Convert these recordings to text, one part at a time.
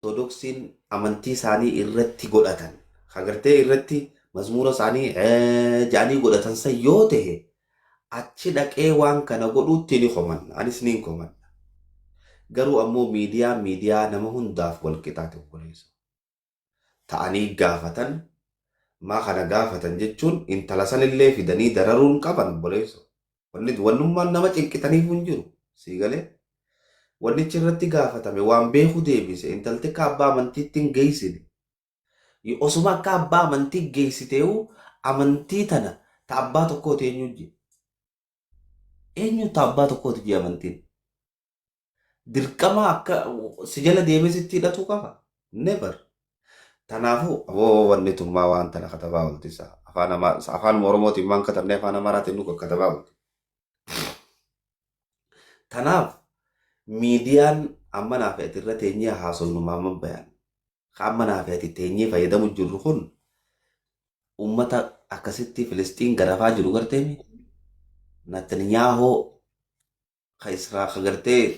Ortodoksiin amantii isaanii irratti godhatan, agartee, irratti mazmuura isaanii jedhanii godhatan san yoo ta'e, achi dhaqee waan kana godhuutti ni komanna. Anis ni komanna. Garuu ammoo miidiyaa miidiyaa nama hundaaf wal qixaate, obboleessa. Ta'anii gaafatan, maa kana gaafatan jechuun intala sanillee fidanii dararuun qaban, obboleessa. Wanni wannummaan nama cinqitaniif hin jiru. Sii galee? Wannichi irratti gaafatame waan beeku deebise. Intalti akka abbaa amantiitti hin geessine. Osuma akka abbaa amantii geessiteewu, amantii tana ta abbaa tokkooti eenyu jee? Eenyu ta abbaa tokkooti jee amantiin? Dirqama akka si jala deemee sitti hidhatuu qaba? Never. Kanaafuu aboo, wanni tummaa waan tana katabaa oolti isa. Afaan afaan Oromootiin maan katabnee, afaan Amaaraatiin nu katabaa oolti. Kanaaf miidiyaan amma naaf ati irra teenyee haasofnu, maamman bayaan. Ka amma naaf ati teenyee fayyadamu jirru kun ummata akkasitti Filisxiin garafaa jiru garteemi. Netanyaahoo ka Israa ka gartee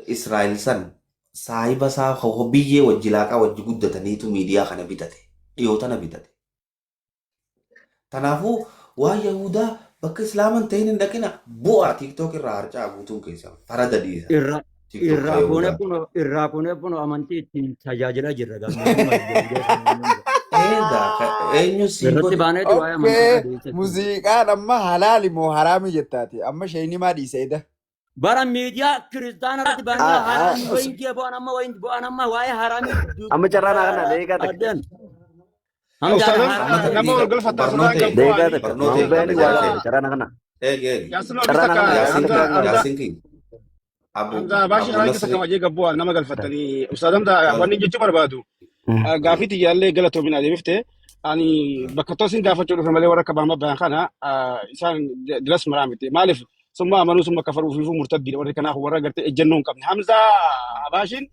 Israa'el san saahiba isaa ka biyyee wajji laaqaa wajji guddataniitu miidiyaa kana bitate. Dhiyoo tana bitate. Kanaafuu waan Yahudaa bakka Islaaman ta'in hin dhaqina, bu'aa TikTok irraa harcaa guutuun keessan farada dhiisa. Irra TikTok ka irraa fuunee Yahudaa. Kunoo irraa fuunee kunoo amantii ittiin tajaajilaa jirra. Eegaa eenyu sii Irratti godhe? baaneeti waa'ee amantii Okay, irra deebisee. Muuziqaan amma halaali moo haraami jettaati? Amma sheeyni maa dhiise eda? Bara miidiyaa kiristaana irratti baanee haraamii wayin jee bu'aan amma wayin bu'aan amma waa'ee haraamii Amma carraa naa kana deeqaa takka. addaan. Ustaazan Amma nama wal galfataa barnoota sodaan eegi. Deeqaa takka. Barnoota Maamma eegi. bayani waa qaba carraa naa kana. Eegi eegi. Yaasin Carraa naa kana Hamza Yaasin Hamza takka. Hamza Yaasin kiyya. Abu Hamza Abaashii Abu karaa keessa Nasri. kabajee gabbuu nama galfatanii. Ustaaz Hamza, wanni jechuu barbaadu gaafii tiyyaallee galatoominaa deebifte. Ani bakka tosin gaafachuu dhufe malee warra akka Maamma Bayaan kana isaan diras maraa miti. Maaliif summa amanuu summa kafaruu fiifuu murtaddiidha warri kanaaf warra gartee ejjennoo hin qabne. Hamza Abaashiin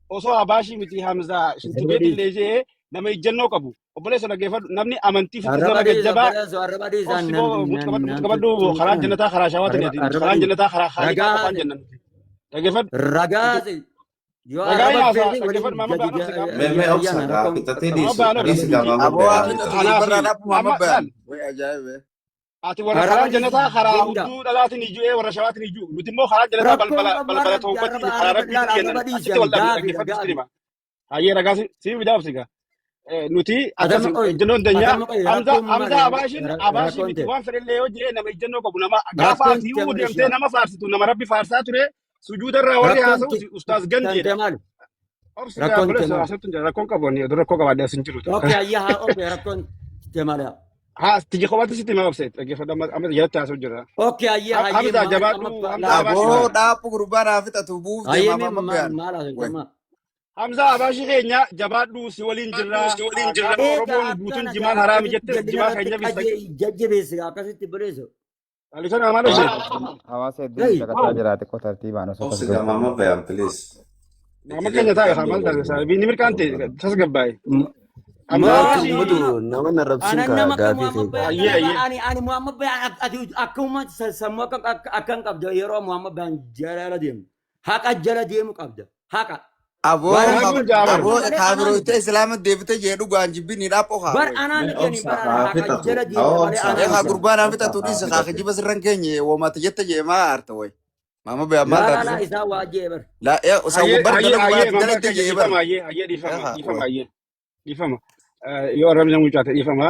osoo Abaashii miti, Hamza shintibeet illee jee nama ejjennoo qabu. Obboleessa, dhaggeeffadhu, namni amantii fitti Arraba nama dhiisa, gajjabaa obboleessa, arraba dhiisa. Obsi boo, mutu qabadhu, mutu qabadhu. Karaa jannataa karaa shawaatiin Arraba ati karaan dhiisa. jannataa karaa haaliqaa Ragaa qofaan jennan. Dhaggeeffadhu. Ragaase yoo Ragaa arraba hinaasa feete waliin dhaggeeffadhu, maama gadi ba'an obsi gaaf. Mee mee obsa ayyaana gaa rakkoon fixatee Maama dhiisu ba'an obsi. dhiisi gaa, maama Aboo bayaan haa fixatu. Kanaaf Gurbarraa dhaabbu maamma amma bayaan. laal Way ajaa'iba. Ati warra Arraba karaan dhiisi jannataa karaa hunda. hudduu dhalaatiin iyyuu, warra shawaatiin iyyuu, nuti immoo karaan jannataa Rakkoon balbala qabu balbala arraba tawbatiin arraba karaa arraba rabbiitiin laal kennan arraba dhiisi. achitti wal dhabne. Gaafiidha Dhaggeeffadhu, sitti gaafi. hima. Hayyee, ragaa si fidaa, obsi gaa. Nuti akkas Adama qoy ejjennoon teenyaa adama qoy Hamza rakkoon Hamza maali? Abaashin Abaashii Rakkoon miti ta'e waan fedhellee yoo jee nama ejjennoo qabu, nama gaafa rakkoon ati ta'e hi'uu deemtee malee nama faarsitu, nama rabbi faarsaa ture sujuudarraa warri rakkoon haasa'u ustaaz gandeedha. tante maali? Obsi gaa Rakkoon ta'e obboleessa, maali? asirratti hin jira, rakkoon qabu, ani rakkoo qabaadhe as hin jiru. Okay, ayyaa haa, okay, rakkoon ta'e maali? Haa, tiji kophaatti sitti hima, obse, dhaggeeffadhu, amma amma jalatti haasa'u jira. Okay, ayyaa hayyee Hamza maal jabaadhu amma Hamza laal Abaashii Aboo maali? dhaabbu gurbaan haa fixatu, buuf hayyee deemaa mee maamma maal bayaan. maal Way. haasofama? Hamza Abaashii keenya jabaadhu, si waliin jirra. Gaafa Eega Oromoon guutuun akkana jimaan haraami akkasitti jette jal'ina jimaa irratti keenya bista. jajjabeesse akkasitti baleessu. Alisan maal obse? Hawaasa hedduun Hey, caqasaa jira, xiqqoo tartiibaan osoo Obsi gaa, maama bayaan, please. Nama keenya taa'e haa, maal taate saa inni mirqaan ta'e tasgabbaa'e. Hamza Maal Abaashii Ummatu nama narrabsin Ana ka nama akka gaafii Muhammad kee. Bayaan Ayyee kana ayyee. ani Muhammad Bayaan ati akkuma sammuu akka akkan qabda yeroo Muhammad Bayaan jala deemu. Haqa jala deemu qabda. Haqa. Aboo Waan Kanaafuu jaabar. aboo malee anaa kaafiroota miti. islaama deebite jee dhugaan jibbini dhaabbo haa Bar way. anaa Mee miti ani obsa bar haa haqa fixatu. jala deemta Awwa malee obsa anaa Ee haa miti. gurbaan haa obsa fixatu haa dhiise haa fixatu. kijiba sirran keenye woomata jette jee maa aarta way. Maamma bayaan maal Laa laa taate? laa isaa waa jee bar. La ee osoo Hayyee bar hayyee dalagu hayyee baate mama dalagde keenya jee bar. dhiifama, hayyee hayyee Ee dhiifama haa dhiifama way. hayyee dhiifama. Yoo arrabni namni caate dhiifama,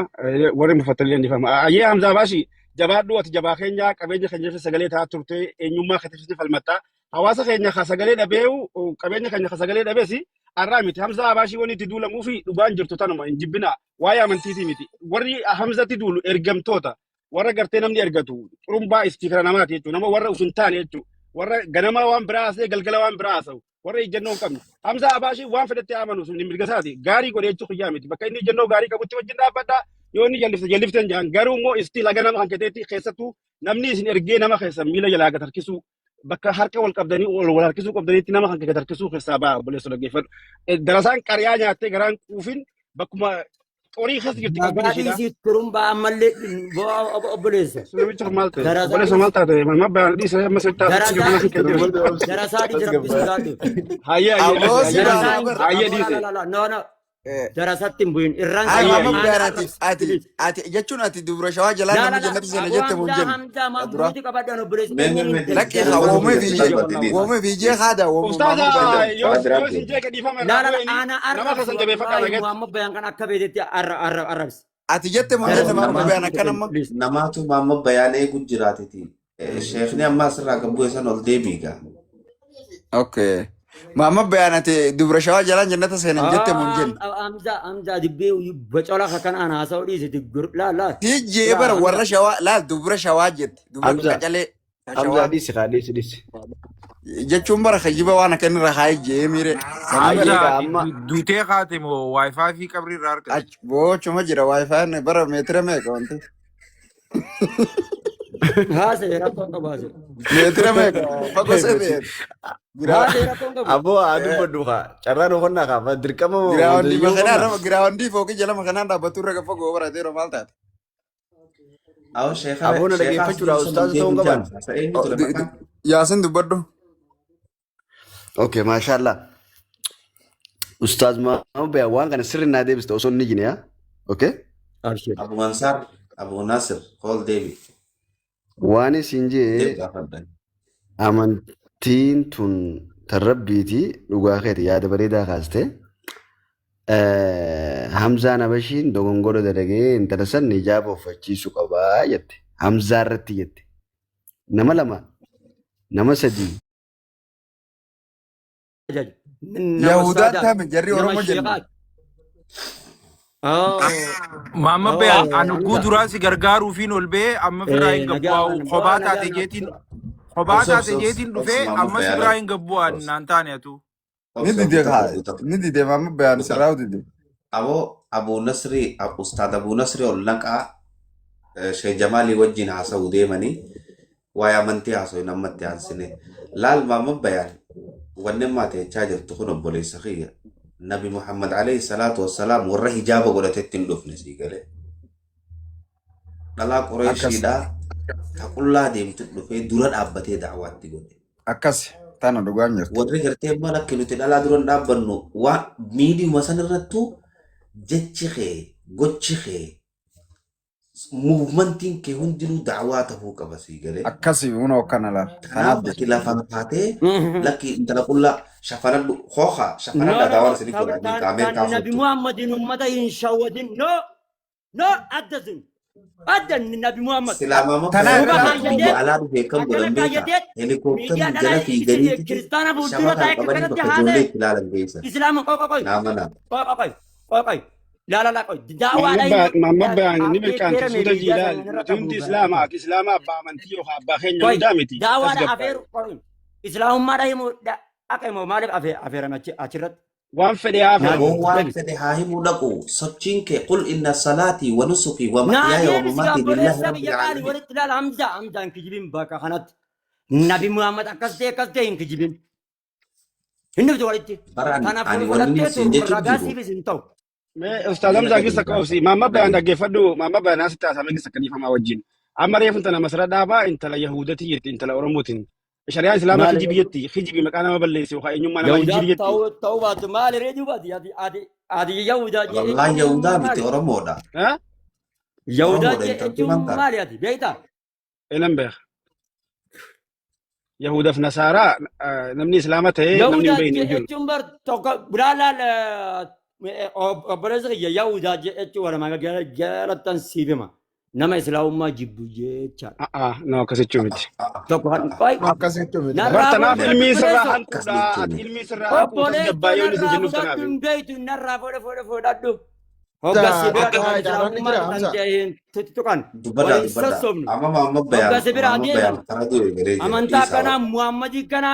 warri mufattallee dhiifama. Hayyee, Hamza Abaashii jabaadhu, ati jabaa keenya, qabeenya keenya fi sagalee ta'aa turte, eenyummaa keetti falmattaa. Hawaasa keenya ka sagalee dhabeewu, qabeenya keenya ka sagalee dhabeesi arraa miti. Hamza Abaashii wanni itti duulamuu fi dhugaan jirtu tanuma hin jibbina. Waa'ee amantiitii miti. Warri Hamzatti duulu ergamtoota. Warra gartee namni ergatu xurumbaa istiikara namaati jechuudha. Nama warra uf hin taane jechuudha. Warra ganamaa waan biraa haasa'e, galgala waan biraa haasa'u. Warra ejjennoo hin qabne. Hamza Abaashii waan fedhetti amanu sun mirga isaati. Gaarii godhe jechuu kiyyaa miti. Bakka inni ejjennoo gaarii qabutti wajjin dhaabbadha. Yoo inni jallifte jallifte hin jedhan. Garuu immoo istiil haga nama kan keteetti keessattuu namni isin ergee nama keessa miila jalaa gad harkisuu, bakka harka wal qabdanii ol wal harkisuu qabdaniitti nama kan gad harkisuu keessaa ba'a, obboleessa, dhaggeeffadhu. Darasaan qariyaa nyaattee garaan quufin bakkuma Xorii keessa jirti qalbiin Nagaa ishiidha. dhiisii turumbaa ammallee obboleessa. Namicha kun maal ta'e? Darasaa Obboleessa maal taate? Mamma bayaan dhiisa amma sirtaa Darasaa mana sin kennee. darasaa dhiisi rabbi sodaadhu. Hayyee hayyee Aboo dhiise si hayyee baanaa dhiise bar. hayyee dhiise. No no darasatti hin bu'in irraan Ay Hayyee maama hayyee. bayaan ati ati ati jechuun ati dubra shawaa jalaa La la namni la jannatu seena Abu jette mun Hamza jennu. Hamza Dura. mammuuti qabadhaan obboleessi Mee keenya mee hin mee Lakki daldala. haa dubbatu woomee keessatti fiijee dhaabbatte dhiisi. woomee fiijee haada woomuu Ustaaza maama bayaan. yoo Karaa biraa yoo isin deema. jeeqe dhiifama La irraa la la bu'eeni ana nama arrabsi keessan jabeeffadhaa wallahi dhageetti. Muhammad Bayaan kan akka beetetti arrabsi. Ati jette mun jenne Darasatti maama Nama bayaan akka nama. please. namaatu maamma bayaan eegu jiraatiti. Sheekni amma asirraa gabbuu isaan ol deebiiga. Okay. Maama bayaan ati dubra shawaa jalaan jannata seenan jette mun jennu. Hamza Hamza dibbee bocola kan ana haasa'u dhiisiti la la Tijjee la bara Hamza. warra shawaa laal dubra shawaa jette dubra Hamza qacalee Hamza shawaa dhiisi kaa dhiisi dhiisi. jechuun bara kijiba waan akka inni irra haa ijjee miire sanii Hayyee bara kaa Hamza amma duutee kaate moo waayifaa fi qabrii irraa argatte? ach boochuma jira waayifaan bara meetira meeqa wanti Haasa'e rakkoon qabu haasa'e. meetira meeqa fagoo seebeet Haasa'e rakkoon qabu. Aboo haa dubbadhu kaa carraa nu qonnaa kaa dirqama giraawundii wanta iyyuu makanaa qonnaa. rama giraawundii fooqii jala makanaan dhaabbatu irra fagoo barateera maal taate Awwa sheekara Aboo na sheekaa as jiru dhaggeeffachuudhaaf san ol ustaaza ta'uu hin deebiin qaban. jaamsa. Eenyu ture maqaan? Yaasin dubbadhu Okay maashaallah. Ustaaz Maamma Bayaan waan kana sirri naa deebiste osoo inni jine yaa. Okay. Abshir. Abu Mansaar Abu Nasir ol deebi. Waan isin Deebi jee gaafadha. amantiin tun tan rabbiiti dhugaa keeti yaada bareedaa kaaste. Hamzaan Habashiin dogongora dalagee intala san hijaaba uffachiisuu qabaa jette. Hamzaa irratti jette. Nama lama, nama sadii. Nama Yahudaan ustaadaa tame jarri nama Oromoo jenna sheekaati. Oh Maamma Bayaan oh ani ugguu Hamza. duraa si gargaaruufiin ol ba'ee amma firraa hin Nagaa gabbu'aa boo kophaa nagaa taate jeetiin kophaa Obsi obsi taate obsi jeetiin obsi dhufee maamma amma si bayaan biraa hin gabbu'aan obsi naan taane atu. ni obsi dide guuta haa guuta ni dide maama bayaan guuta. sirraa dide Aboo Abu Nasri Ustaad Abu Nasri ol naqaa Sheekh Jamaalii wajjin haasa'uu deemanii waa'ee amantii haasa'u hin ammatti aansine. Laal maamma bayaan wanni ammaa ta'echaa jirtu kun obboleessa kiyya. Nabi Muhammad alayhi salaatu wassalaam warra hijaaba godhatetti hin dhufne sii galee. Dhalaa akkas Qureeshiidhaa taqullaa deemtu dhufee dura dhaabbatee da'waatti godhe. akkas tana dhugaan jirtu Warri gartee maal akka nuti dhalaa dura hin dhaabbannu waan miidiyuma san irrattuu jechi kee gochi kee muumantiin kee hundinuu da'waa ta'uu qaba sii galee. akkasi unoo akkana laal Kanaaf tanaaf ati jecha lafa kaatee lakki intala qullaa shafanadhu hooka No shafanadha no daawwan no isinii godha tan Ameerikaa tan Nabi fuuttu. Muhammadin ummata hin shawwadin. No no adda sun adda Nabi Muhammad. Silaa maama tanaaf Duuba bayaan laal biyya kaayyatee alaa dhufe kam akkana godhan beekaa kaayyatee miidiyaa helikoophtarri dhalaa jala fiiganiititi kiristaana fuuldura shabakaan taa'e qabanii akkanatti bakka ijoollee haasa'e itti ilaalan geessan. islaama qoy qoy Naama naa. qoy qoy qoy qoy la la la qoy da'waadha Mamma inni bayaan ni milkaante affeerame suuta miidiyaa jiilaa sana irra nuti qabu hundi islaama ati islaama abbaa amantii yookaan abbaa keenya qoy hundaa miti da'waadha tasgabbaa'e. afeeru qoy islaamummaadha himu akka himu maaliif afeerame achirratti Waan fedhe haa naa fedhu. Aboo waan deebisi fedhe haa himuu dhaqu sochiin kee qul inna salaatii wa nusukii wa naa mahyaaya wa deebisi mamaatii lillaahi obboleessa rabbil biyya qaali aalamiin. walitti ilaala Hamza Hamza hin kijibin bakka kanatti Nabi Muhammad akkas ta'e akkas ta'e hin kijibin hin dhuftu walitti Bara ani tanaaf ani wanni fudhattee siin turu jechuun ragaa jiru siifis hin ta'u. Mee Ustaaz mee na Hamzaa dhagahi keessa akka gaafadhu obsi. Maamma na bayaan dhagahi. dhaggeeffadhu. Maamma bayaan asitti haasa'ame keessa akka dhiifamaa wajjin. Amma reefu intala masara dhaabaa intala Yahudatii jetti intala Oromootiin. Shari'aan Islaamaa Maali kijibi jetti. Kijibi maqaa nama balleessi yookaan eenyummaa nama Yahudaa jijjiiri jetti. ta'uu ta'uu baattu maali ree duubaati ati ati ati Yahudaa Wallaahi jechuun Yahudaa miti maali? Oromoodha. Ha? Yahudaa Oromoodha intalti jechuun maal taate? maali ati beektaa? Eenan beeka. Yahudaaf Nasaaraa namni Islaama ta'ee namni hin Yahudaa beekne hin jiru. jechuun bar tokko biraa laal obboleessa kiyya Yahudaa jechuun walumaa galattan siif hima. Nama Islaamummaa jibbu jechaadha. A'aa nama akkas jechuu miti. Tokko kan qoy Akkas jechuun miti. narraa Bar tanaaf fuudhadhu ilmii sirraa obboleessa. Akkas hanquudha. jechuu Ati miti. ilmii sirraa hanquu Obboleessa tasgabbaa'ee yoon isin narraa jennuuf fudhadhu tanaafi. hin beektu narraa fuudhe fuudhe fudhadhu. Hoggasii bira dhufan Carraan ni Islaamummaa jira kan Hamza. ta'e tuqan Dubbadhaa waliin dubbadhaa. sossobnu. Amma maamma bayaan Hoggasii bira maamma bayaan adeeman. karaa du'e garee jira Amantaa dhiisaa kanaa Muhammadii kana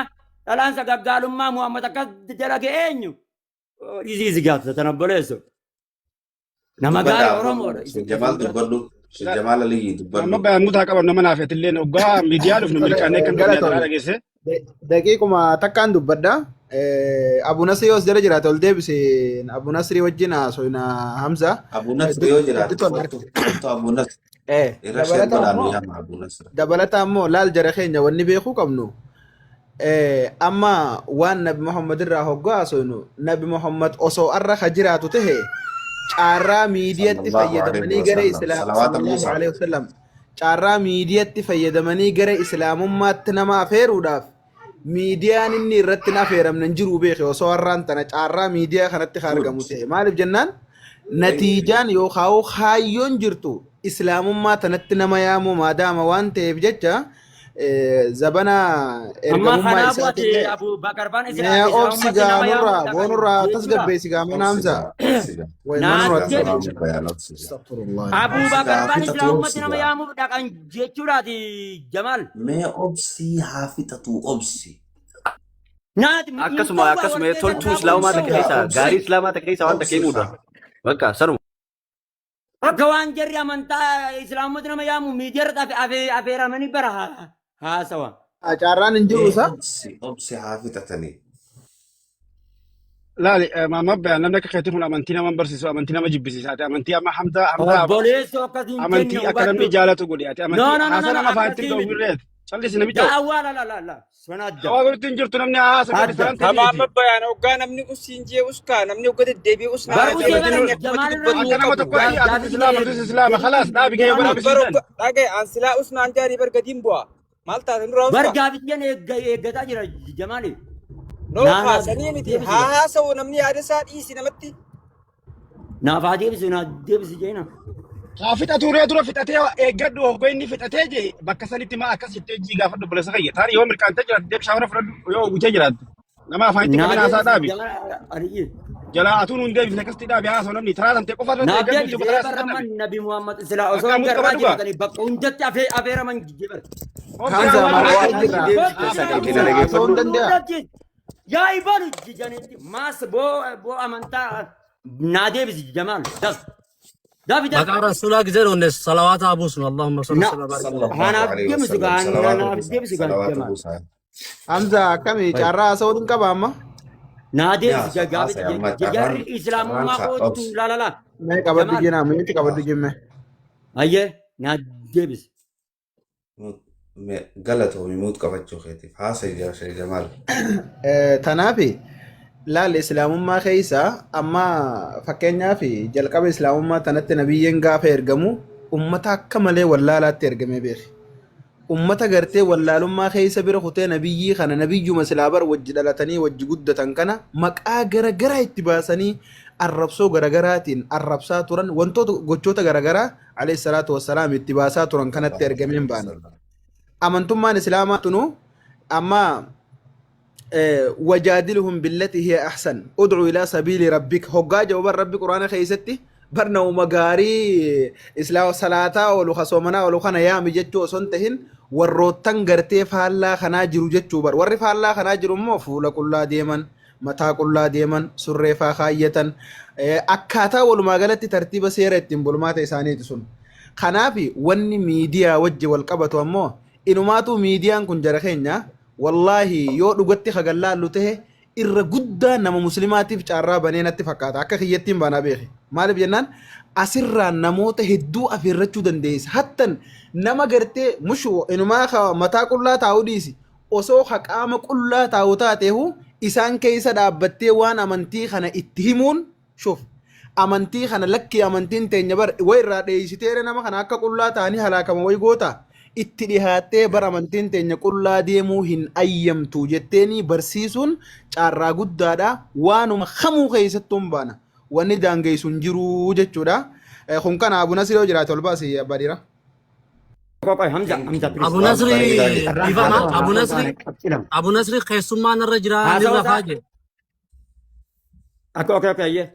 dhalaansa gaggaalummaa Muhammad akkas dalage eenyu? Dhiisii si gaafata tan obboleessu. Nama gaarii Dubbadhaa Oromoodha Sheekh isin Jamaal biratti. dubbadhu. Sheekh Jamaal Aliyyi Maamma dubbadhu. bayaan mutaa qaban nama naaf illee hoggaa miidiyaa dhufnu milkaanee kan dhufne adaraa Galatoomi. dhageesse. Daqiiquma takkaan dubbadha. Abu Nasri yoo as jala jiraate ol deebise Abu Nasri wajjin haasofna Hamza. Abu Nasr Hedduu yoo hedduu jiraate tola. kottu kottu Abu Nasr irra shee Dabalata godhaa nu ammoo yaama Abu Nasr. dabalata ammoo laal jara keenya wanni beekuu qabnu amma waan Nabi Muhammad irraa hoggaa haasofnu Nabi Muhammad osoo arra ka jiraatu tahe caarraa miidiyatti Sallallahu alaihi fayyadamanii gara wasallam. islaam Salawaata sallallahu buusaa. alaihi wasallam caarraa miidiyatti fayyadamanii gara islaamummaatti nama afeeruudhaaf miidiyaan inni irratti hin afeeramne hin jiru beeke osoo har'aan tana caarraa miidiyaa kanatti ka argamu Good. ta'e maaliif jennaan Thank you. natiijaan yookaan kaayyoon jirtu islaamummaa tanatti nama yaamuu maadaama waan ta'eef jecha zabana Amma ergamummaa kanaafuu ati isaatillee Abu Bakar faan mee obsi islaamummaatti gaa nama yaamuu nurraa dhaqan boonurraa jechuudha. tasgabbeessi gaa mana Obsi Hamza gaa obsi gaa. way mana Naaf nurraa Obsi gaa jedhi tasgabbeessi Muhammad Bayaan obsi gaa. Astaghfirullah. Abu Obsi Bakar gaa faan fixatu islaamummaatti obsi nama gaa. yaamuu dhaqan jechuudhaati Jamaal. Mee obsii haa fixatu obsi. Naati hin Akkasuma ta'u akkasuma wal keessa toltuu kanaafuu hin islaamaa ta'u. takka Obsi gaa keessa obsi. gaarii islaamaa takka keessa waan takka Obsi himuudha. haa. Bakka sanuma. Akka waan jarri amantaa islaamummaatti nama yaamu miidiyaa irratti afeeramanii bara haasawa. Carraan hin jiru Mee isa obsi obsi haa fixatanii. Laali maamma bayaan namni akka keetii kun amantii nama hin barsiisu amantii nama jibbisiisa ati amantii amma Hamzaa Hamzaa Obboleessoo akkasii hin jenne amantii akka namni hubadhu. jaalatu godhe ati No amantii no no no haasa no nama afaan ittiin akkasii dhowwu miti. irreeti callisi namichoo Da'awwaa la la la la sun adda. hawaa godhutti hin jirtu namni haasa godhe Adda. salanteeti Tamaam miti bayaan hoggaa namni usiin jee uskaa namni hogga deddeebi'ee usnaa Bar ati usee jedhe bara amantiin namni akkumatti Jamaal irra dubbatuu akka hin nama qabu. tokkotti atis gaafii islaama atis islaama khalaas dhaabi gahee godhaa Bar bisiisan hogga dhagaye an silaa usnaan jaarii bar gadiin bu'a. Maal taate nurraa Bar uskaa? gaafii eeggataa jira Jamaali. No Naa naaf haasanii miti deebisi haa gaa. haasa'u namni yaada isaa dhiisi namatti. Naaf haa deebisu naa deebisi jeena. Haa fixatu ree dura fixatee eeggadhu hoggoo inni fixatee jee bakka sanitti maa akkas jettee jii gaafadhu obboleessa kiyya taari yoo mirqaantee jiraatte deebi shaawara fudhadhu yoo guutee jiraatte nama afaan itti Naa qabin haasaa deebisi dhaabi Jamaal Aliyyi. jalaa atuun hin deebifne akkasitti dhaabi haasoo namni taraa tantee qofa irratti Naaf eeggadhu deebisi itti taraa ee si barra dadhabe nabi Muhammad silaa osoo bakka muut garraa qabadhu gaa jiraatanii bakka hundatti afeeraman jibbar. obsi Hamza haa maal waan waan Waan jirra isin deebiste Hamza sana itti haasa'uu hin dhaggeeffadhu. danda'a Yaa ibalu jijanitti maas boo boo amantaa naa deebisi Jamaal daf dafi daf Maqaa rasuulaa gisee dhoonne salawaata haa buusnu. Allahumma salli na salli barik alayhi. Sallallahu hanaaf alaihi deebisu wasallam. gaa Salawaata naaf buusaa. deebisu gaa Salawaata Jamaal. buusaa. Hamza akkami carraa haasa'uu hin qaba amma Naa Ni deebisi haasa gaafii haasa amma jarri carraan carraan islaamummaa kaa kootu obsi. laalala mee qabadhu Jamaal jina meeti qabadhu jimme ayyee naa deebisi. Galatoomi muut qabachuu keetiif haasa ijaa Jamaal. Tanaafi laal islaamummaa keessa amma fakkeenyaaf jalqaba islaamummaa tanatti nabiyyiin gaafa ergamu ummata akka malee wallaalaatti ergamee beeki. Ummata gartee wallaalummaa keessa bira kutee nabiyyii kana nabiyyuma silaa bar wajji dhalatanii wajji guddatan kana maqaa garagaraa itti baasanii arrabsoo garagaraatiin arrabsaa turan wantoota gochoota garagaraa alayhi salaatu wassalaam itti baasaa turan kanatti Sallallahu ergameen alaihi baana. wasallam. Amantummaan islaamaa tunu amma wajaadilhum billati hiya ahsan ud'u ila sabiili rabbik hoggaa jedhu bar rabbi quraana keessatti bar namuma gaarii islaama salaataa oolu ka soomanaa oolu kana yaami jechuu osoo hin tahin warroottan gartee faallaa kanaa jiru jechuu bar warri faallaa kanaa jiru immoo fuula qullaa deeman mataa qullaa deeman surree faa kaayyatan akkaataa walumaa galatti tartiiba seera ittiin bulmaata isaaniiti sun kanaaf wanni miidiyaa wajji wal qabatu ammoo Inumaatuu miidiyaan kun jara keenya wallaahi yoo dhugatti ka gallaallu tahe irra guddaa nama muslimaatiif caarraa banee natti fakkaata akka kiyyattiin baanaa beeki maaliif jennaan asirraan namoota hedduu afeerrachuu dandeessa hattan nama gartee mushu inumaa ka mataa qullaa taa'u dhiisi osoo ka qaama qullaa taa'u taateehu isaan keessa dhaabbattee waan amantii kana itti himuun Shuf. Amantii kana lakkii amantiin teenya bar way irraa dheeysiteere nama kana akka qullaa ta'anii halaakama way goota itti dhihaattee bar amantiin teenya qullaa deemuu hin ayyamtu jetteenii barsiisuun caarraa guddaadha waanuma kamuu keessattuu hin baana wanni daangeysu hin jiruu jechuudha. Kun kana Abu Nasir yoo jiraate ol baasi abbaa dhiiraa. Qoqoy Hamza Thank Hamza you. please. Abu Waan Nasri bareedaa jette. Carraan dhiifama. haasawa Abu haasawa Nasri baana qabxilama. Abu Nasri keessummaan irra jira ni Haasawa rafaa isaa jedhe. Akka okay okay ayyee.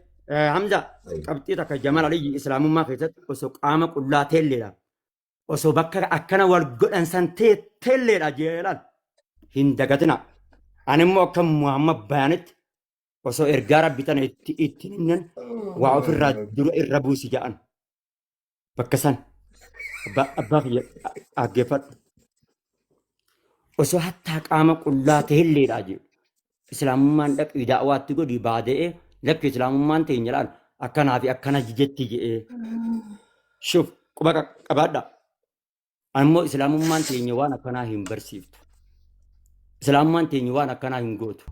Hamza qabxii takka Jamal Aliyyi islaamummaa keessatti osoo qaama qullaa teelleedha. Osoo bakka akkana wal godhan san teelleedha jeelaan hin dagatina. Ani immoo akka Muhammad Bayaanitti osoo ergaa rabbi tana itti itti himnan waa ofirraa dura irra buusi ja'an. Bakka san abbaa kiyya dhaggeeffadhu. Osoo hattaa qaama qullaa teelleedha jedhu. Islaamummaan dhaqii da'waatti godhi baade'ee lakki islaamummaan teenya laal akkanaa fi akkana jetti je'ee. Shuf quba qabaadha. Ammoo islaamummaan teenya waan akkanaa hin barsiiftu. Islaamummaan teenya waan akkanaa hin gootu.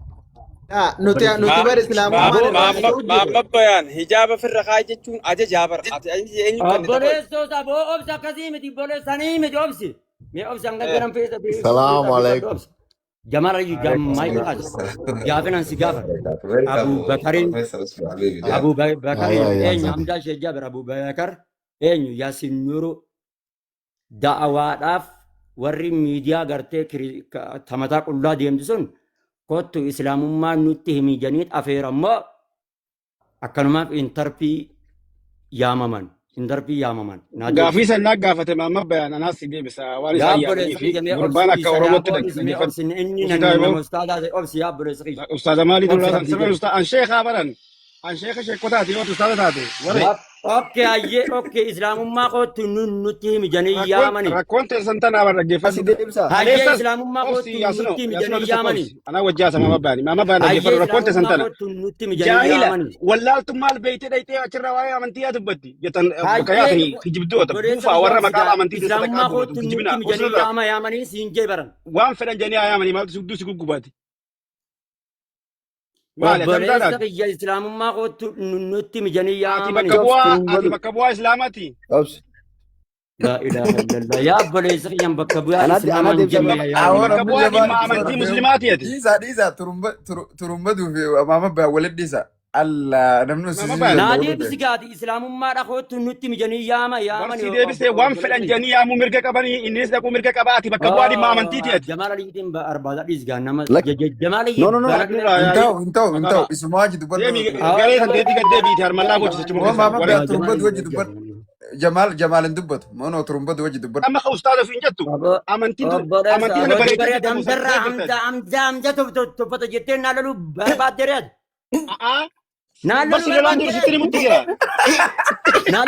Nuti nuti bar islaamummaan Aboo irraa haasa'u jirra. Maamma Bayaan hijaaba firra kaay jechuun ajajaa bar. Ati eenyu kennita qoy? Obboleessoos aboo obsi akkasii miti obboleessanii miti obsi. Mee obsi hanga garan feesa Salaamu alaikum. obsi. Jamaal Aliyyi maayikii kaase. Gaafinan si gaafadha. Abu Bakarin Abu Bakarin Yaa yaa eenyu yaa. Hamzaa Sheekh Jaabir Abu Bakar eenyu Yaasin Nuru da'awaadhaaf warri miidiyaa gartee tamataa qullaa deemtu sun kottu islaamummaa nutti himi janiit afeerammoo akkanumaaf intarpii yaamaman intarpii yaamaman naa Gaafii deebisi. sannaa gaafate maamma bayaan anaas si deebisa waan Yaa isaan yaadanii obboleessa fi kiyya mee obsi gurbaan akka isa yaa Oromootti obsi mee dhaggeeffadhu. obsi inni Obsi taa'e nama boo ustaadaa ta'e obsi yaa obboleessa kiyya ustaaza maalii obsi duraa san rabbii sirra jedhi. usta an sheekaa baran an sheeka sheekotaati yoo ustaaza taate warri Okke ayyee okke islaamummaa kootu nutti himi janii rakkoon yaamani. rakkoon teessan tanaa bar Asi dhaggeeffadhu. deebisa. Hayyee Kaleessas islaamummaa obsi kootu yaasino nutti himi yaasino janii obsi tokko yaamani. obsi anaa wajjaasa maama bayaan maama bayaan Hayyee dhaggeeffadhu rakkoon teessan islaamummaa tana. kootu nutti himi janii Jaahila yaamani. wallaaltummaal beeytee dhayxee achirraa waa'ee amantii yaa dubbatti jettan bakka Hayyee yaatanii kijibdoota obboleessa buufaa kiyya warra obsi maqaa gaa amantii sadaqaa islaamummaa guurratu kootu nutti kijibinaa himi janii obsirraa yaama yaamanii siin jee baran. waan fedhan jedhanii haa yaamanii maaltu si guggubaati maali atamtaa Obboleessa taate kiyya islaamummaa kootu nutti himi janii ati yaamani. bakka Obsi bu'aa ati turumbadu. bakka bu'aa islaamaati Obsi. Laa ilaaha illallah. Yaa obboleessa kiyyan bakka bu'aa Anaa anaa islaamaan deebisa jenne amma. yaa Awwa bakka namni bu'aa jabaan dhimma amantii muslimaati ati Dhiisaa dhiisaa turumba duufi maama bayaan walitti dhiisa. Allah namni maama hojjechiisuu bayaan Naa danda'u deebisi dhufe. gaati islaamummaadha kootu nutti mijanii yaama yaamani Barsi deebisee waan obboleessa fedhan kiyya. jedhanii yaamuu mirga qabanii innis dhaquu mirga qaba ati bakka bu'aa dhimma amantiiti ati. Jamaal Aliitiin barbaada dhiisgaa nama Lak. Jamaal No Alii no no. baradhee Nurraa Hin yaa'ii ta'u hin ta'u hin ta'u maqaa isumaa wajji dubbadhu. deemi garee san deebii gad deebiiti harmallaa gochise achuma Moo keessaa maama waree bayaan Jamaal turumbatu Alii wajji dubbadhu. Jamaal Jamaal hin dubbatu. Moonoo turumbatu wajji dubbadhu. amma ka ustaaza ofiin jettu amantiin tun Obboleessa amantii tana aboo bareechee dubaree jettamu san damdarraa deeggarta hamza hamza hamza tuffata jettee naa loluu barbaadde reet. ati. Naa loluu Barsi lolaan barbaadde jiru sitti reet. himutti jira. Naa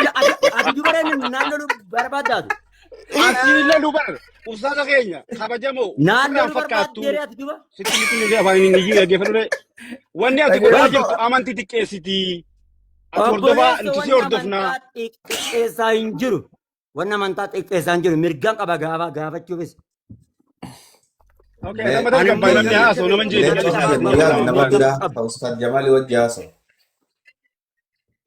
ati dubaree naa loluu barbaaddaatu. Asiin illee nu bar ustaaza keenya kabajamoo Naa sirraan loluu fakkaattu barbaadde reet duba. sitti himutti ni afaan inni iyyuu dhaggeeffadhu ree. Wanni ati godhaa Wai jirtu amantii xiqqeessiti. Ati hordofaa obboleessa nuti si wanni hordofnaa. amantaa xiqqeessaa hin jiru. Wanni amantaa xiqqeessaa hin jiru. Mirgaan qaba gaafa gaafachuufis. Okay, Mee nama Ani tasgabbaa'e immoo namni yoo haasa'u nama hin jeeqne Leencoo callisaa kiyya nama guyyaa nama nama barbaadu. biraa qabu. ta Ustaad Jamaalii wajji haasa'u.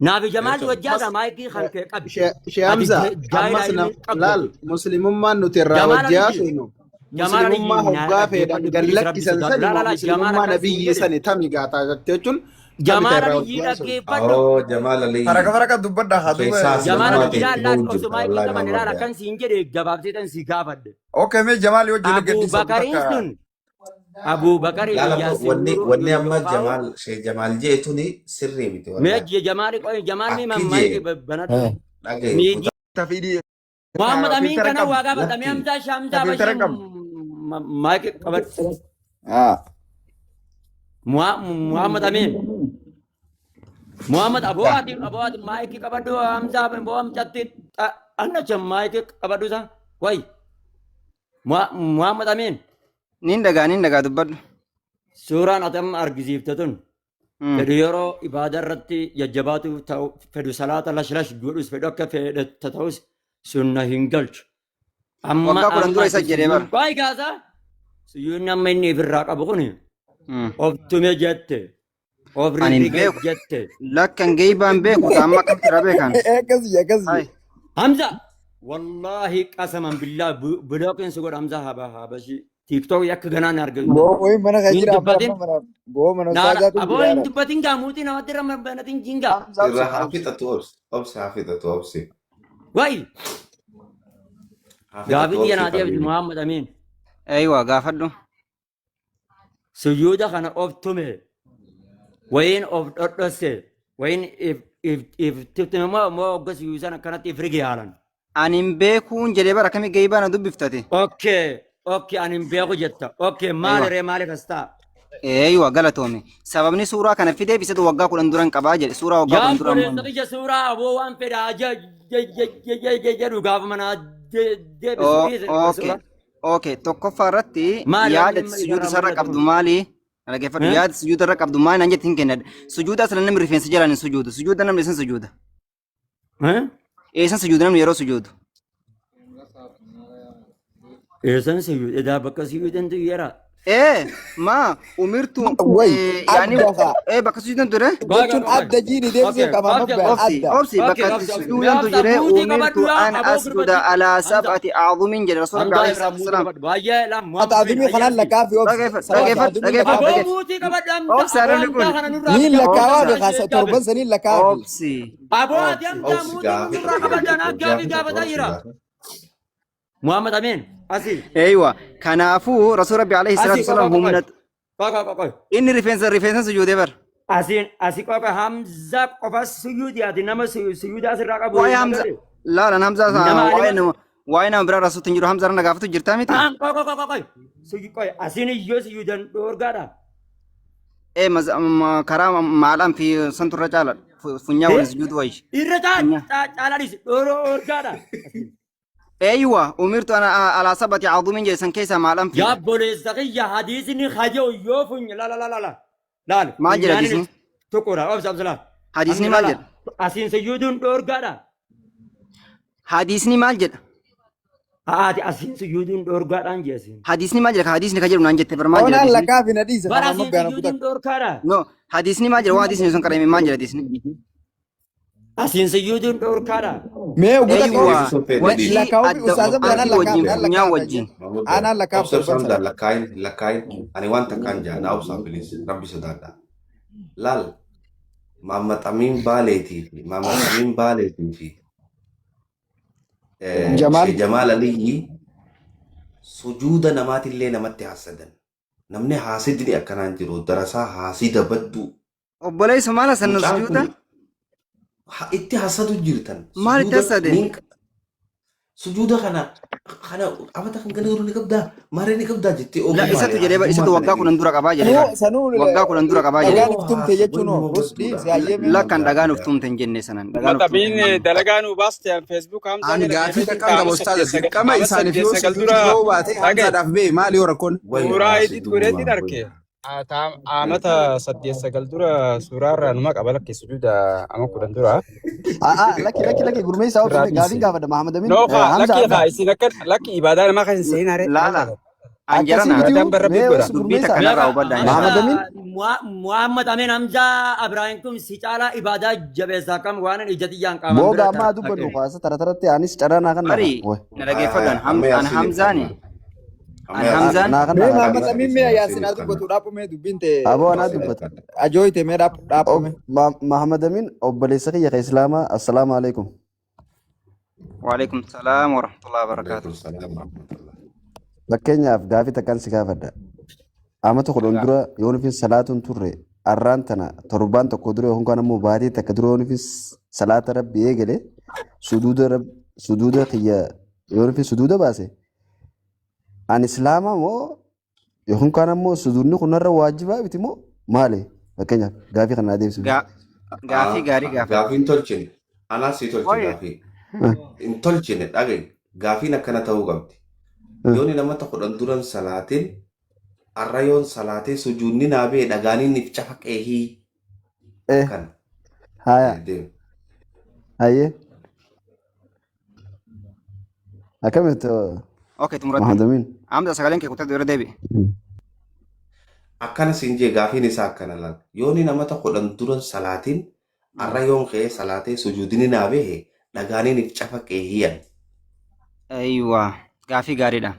Naafi Jamaalli Leencoo. wajjaasaa maayikii kan kee qabi. Shee Ati Hamza jaahila ammas ilmi qabdu laal ati. muslimummaan nuti irraa Jamaal wajji Aliyyi haasofnu Jamaal Aliyyi muslimummaa naa hoggaa fedhan dhaggeeffadhu gad bilis rabbi lakkisan sodaadhu. sani Laa moo laa laa Jamaal muslimummaa akkas siin nabiyyi jedhe. sani tami gaataa jettee jechuun tami ta Jamaal irraa Aliyyi wajji haasofnu. dhaggeeffadhu. Oo Jamaal Aliyyi Faraka faraka dubbadha haa duuba. keessaa Jamaal islaamummaa Aliyyi ta'e laal itti laal bahu osoo jirta maayikii wallaahi qaban maama ilaal bayaan. akkan siin jedhe gabaabseetan si gaafadhe. Okay mee Jamaal wajji Abuu gadhiisa Bakariin takka. sun Abuu Bakarii fi Laala Yaasin wanni Nuruu wanni amma yookaan Jamaal Sheekh Jamaal jee tuni sirrii miti mee wallaahi. Jamaali qoy Jamaal mi Akki maayikii jee banadhu. dhagaye Miidii Tafiidii Muhammad Amiin filtara kana qabdu. waa gaafadha. Mee lakki Hamzaa Shamzaa Filtara Bashir qabdu. maayikii qabadhu. Ah. Muhammad Amin. Muhammad aboo ati aboo ati maayikii qabadhu Hamzaa aboo Hamzatti annacha maayikii qabadhu isa. Way Muhammad Amin Nin dhagaa nin dhagaa dubbadhu. suuraan ati amma argisiifte tun fedhu yeroo ibaada irratti jajjabaatu ta'u fedhu salaata lash lash godhus fedhu akka fedhe ta'us sunna hin galchu. Amma Waggaa 10 amma dura isa ati jedhee suyyuun bara. baay'ee gaasaa suyyuun amma inni ifirraa qabu kun of tume jette of Ani hin rirrige beeku. jette. Lakkan geeybaan beeku ta amma akkamitti irraa beekan. Akkasii akkasii. Hai. Hamza wallaahi qasaman billaa bilookiin si godha Hamza haba habashi tiiktookii akka ganaan argatu. Boo wayii mana kan Hin jira amma dubbatin amma mana boo mana naara ustaazaatu aboo jira. hin dubbatin gaa muuxii namatti irra banatin jingaa. Hamza irraa obsi haa obsi. fixatu obsi obsi haa fixatu obsi Wayi haa fixatu gaafii obsi xiyya naa deebisi habiibi. Muhammad Amiin. Eeywa gaafadhu. Sujuuda kana of tume wayiin of dhodhosse wayiin if if if tume moo moo hogga sujuudan akkanatti if rige haalan. Ani hin beekuun jedhee bara akkamii geeybaa na dubbiftati. Okay okay ani hin beeku jetta okay maali Eeywa. ree maaliif as ta'a? Eeywa galatoomi. Sababni suuraa kana fideef isatu waggaa 10 duran qabaa jedhe. Suuraa waggaa Yaa 10 dura obboleessa ammoo. kiyya suuraa aboo waan fedhaa jedhu gaafa manaa deebisu dhiise Okay. suuraa. Okay. Tokkoffaa irratti Maali wanni yaada amma sujuuda isarraa isarra mul'atu qabdu kun? maali? Na dhaggeeffadhu. Yaada sujuuda irra qabdu maal naan jette hin kennadha. Sujuuda asla namni rifeensa jalaan hin sujuudu. Sujuuda namni isin sujuuda. Eessan sujuuda namni yeroo sujuudu? Eessan sujuuda? Edaa bakka sujuudantu jira. Ee maa umirtu Way yaani adda kaa. ee bakka sujuudantu ture? Jechuun adda jiini deebisee qaba Okay, mabbaan Obsi adda. obsi bakka sujuudantu Obsa jire muutii umirtu qabadhu yaa an aboo asjuda gurbatti. alaa Hamza. sab'ati a'zumin jedhe rasuul rabbi Hamza alayhi irraa salaatu muutii wasalaam. qabadhu. Baay'ee laa Ati adumii kanaan lakkaafi obsi. Dhageeffadhu Sabata dhageeffadhu adumii dhageeffadhu Aboo lakkaafi. dhageeffadhu. muutii qabadhu Hamza. Obsi Aboo namni Hamza kun. kana nurraa Niin fida. lakkaawaa Obsa fi kaasa torban saniin lakkaafi. obsi Aboo ati obsi. Hamza Obsi muutii gaafii nurraa tokko qabadhu anaa gaafii gaafii tokko gaafataa obsi jira. gaafii. Muhammad Amin asii. Eeywa kanaafuu rasuul rabbi alayhi salaatu Asii wasalaam qofa humna qofa qofa. inni rifeensa rifeensa sujuudee bar. Asiin asii qofa Hamza qofa suyuudi ati nama suyuuda asirraa qabu. Waa'ee Hamza laalan Hamza Nama waa'ee alima nama waa'ee nama biraa rasuutti hin jiru Hamza irra na gaafatu jirtaa miti. Aan qofa qofa qofa. Suyu qofa asiin iyyoo suyuudan dhoorgaadha. Ee karaa maalaan fi santu irra caala funyaa waliin sujuudu wayyi. Irra Funyaa. caalaanis dhoorgaadha. Eeywa umirtu ana alaa sabati adumin jedhe san keessaa maalaan Yaa fiidha. obboleessa kiyya hadiisni haja'u yoo funya la la la la la laal Maal jedha funyaanin hadiisni? tokkodha obsa obsa laal. Hadiisni Hamza maal laala jedha? asiin sujuuduun dhoorgaadha. Hadiisni maal jedha? Haati asiin sujuuduun dhoorgaadhaan jee asiin. Hadiisni maal jedha? Hadiisni ka jedhu naan jette bar maal jedha Onaan hadiisni? lakkaafi na dhiise Bara kana asiin mabbaan sujuuduun kutak. dhoorgaadha. No hadiisni maal jedha? Waa hadiisni sun qarame maal jedha hadiisni? Asiin sujuuduun dhoorgaadha. Mee oguta Eeywa Deebisuun fedhe wanti dhiisi. lakkaa'uuf adda ustaaza anfii biraa wajjin lakkaa'aaf funyaa lakkaa'aaf wajjin. Mahmud Bayaan. Aanaan lakkaa'aaf Obsa torban obsa sana. lakkaayin lakkaayin ani waan takkaan jaa na obsa please rabbi sodaadha. Laal Muhammad Amin Baaleetii fi Muhammad Amin Baaleetii fi Jamaal. Sheikh Jamaal Aliyyi sujuuda namaatillee namatti hasadan. Namni haasidni akkanaan jiru darasaa haasida badduu. Obboleessa maal hasanna Mucaan sujuuda? kun itti hasadu jirtan. Maal itti Sujuuda hasade? niin sujuuda kana kana amata kan gana dura ni qabdaa maaree ni qabdaa jettee La ogummaadha isatu jedhee bar haasummaa isatu sana waggaa 10 dhiisi. dura qabaa jedhee bar. Sanuu sanuu Waggaa 10 dura qabaa jedhee dhagaan bar. if tumte jechuun hoo rusdii si hayyee mee. Lakkan dhagaan uf tumte hin jenne sanan dhagaan uf tumte hin Maxabiin jenne. dalagaa nuu baaste an Facebook Hamzaa Ani jala gaafii deemeetiin takkaan qaba qaama ustaaza 8 9 dirqama qaama isaaniif 8 yoo 9 sujuudni dura yoo baate dhagaye Hamzaadhaaf bee maali yoo rakkoon? Way suuraa edit godheetiin haasidummaa arke. way. Amata 8 9 dura suuraa irraa numa qaba lakke sujuuda ama 10 dura. Lakki lakki lakki gurmeessaa Irraa obsi gaafiin dhiise. gaafadha Mahamad Amin No kaa Hamza lakki Hamza kaa isin akka lakki ibaadaa namaa kan hin seenaare maal Laala taatan? an akkasii jarana miti Ibadaan bar rabbi mee godha. obsi dubbii gurmeessaa takka narraa Meeqa hubadhaa hin Mahamad jarana. Amin Muhammad Amin Hamza Ibrahim kun si caalaa ibaadaa jabeessaa kam waan ija xiyyaan qaamaan booga bira ammaa dubbannu dhaqe. kaasa tara taratti anis carraa naa kan Bari naa na dhageeffadhu Amma an yaasiin Hamzaani ibsanna. an Amma yaasiin Hamzaan naa kan Mee naa Mahammad kan Amin mee yaasin haa dubbatu dhaaphu mee dubbiin ta'e aboo anaa Yaasiin dubbata ibsanna. ajooyte mee dhaaphu mee. Mahamad Amin obboleessa kiyya ka Islaamaa assalaamu alaikum Waalaikum salaam wa rahmatullahi wa barakaatuh. Alaikum salaam wa rahmatullah. Fakkeenyaaf gaafii takkaan si gaafadha amata 10 dura yoo nufin salaatuun turre arraan tana torbaan tokko dura yookaan ammoo baatii takka dura yoo nufin salaata rabbi eegale suduuda suduuda kiyya yoo nufin suduuda baase an islaama moo yookaan ammoo suduudni kun narra waajibaa miti moo maali fakkeenyaaf gaafii kana adeemsisu. Gaafii gaarii gaafadha. Gaafii hin tolchine. Anaas si tolche Waa'ee gaafii. Hin tolchine dhagaye. Gaafiin akkana ta'uu qabdi. Yooni namata 10 duran salaatin arra yoon salaatee sujuudni naa ba'e dhagaaniin if cafaqeehii kan Haya deemu. hayyee akkamitti Okay xumuratti. Mahamad Amin. Hamza sagaleen kee kutaa dura deebi'e. Akkana siin jee gaafiin isaa akkana laal. Yooni namata 10 duran salaatin arra yoon ka'ee salaatee sujuudni naa bahe dhagaaniin if cafaqeehii an. Aywa gaafii gaariidha.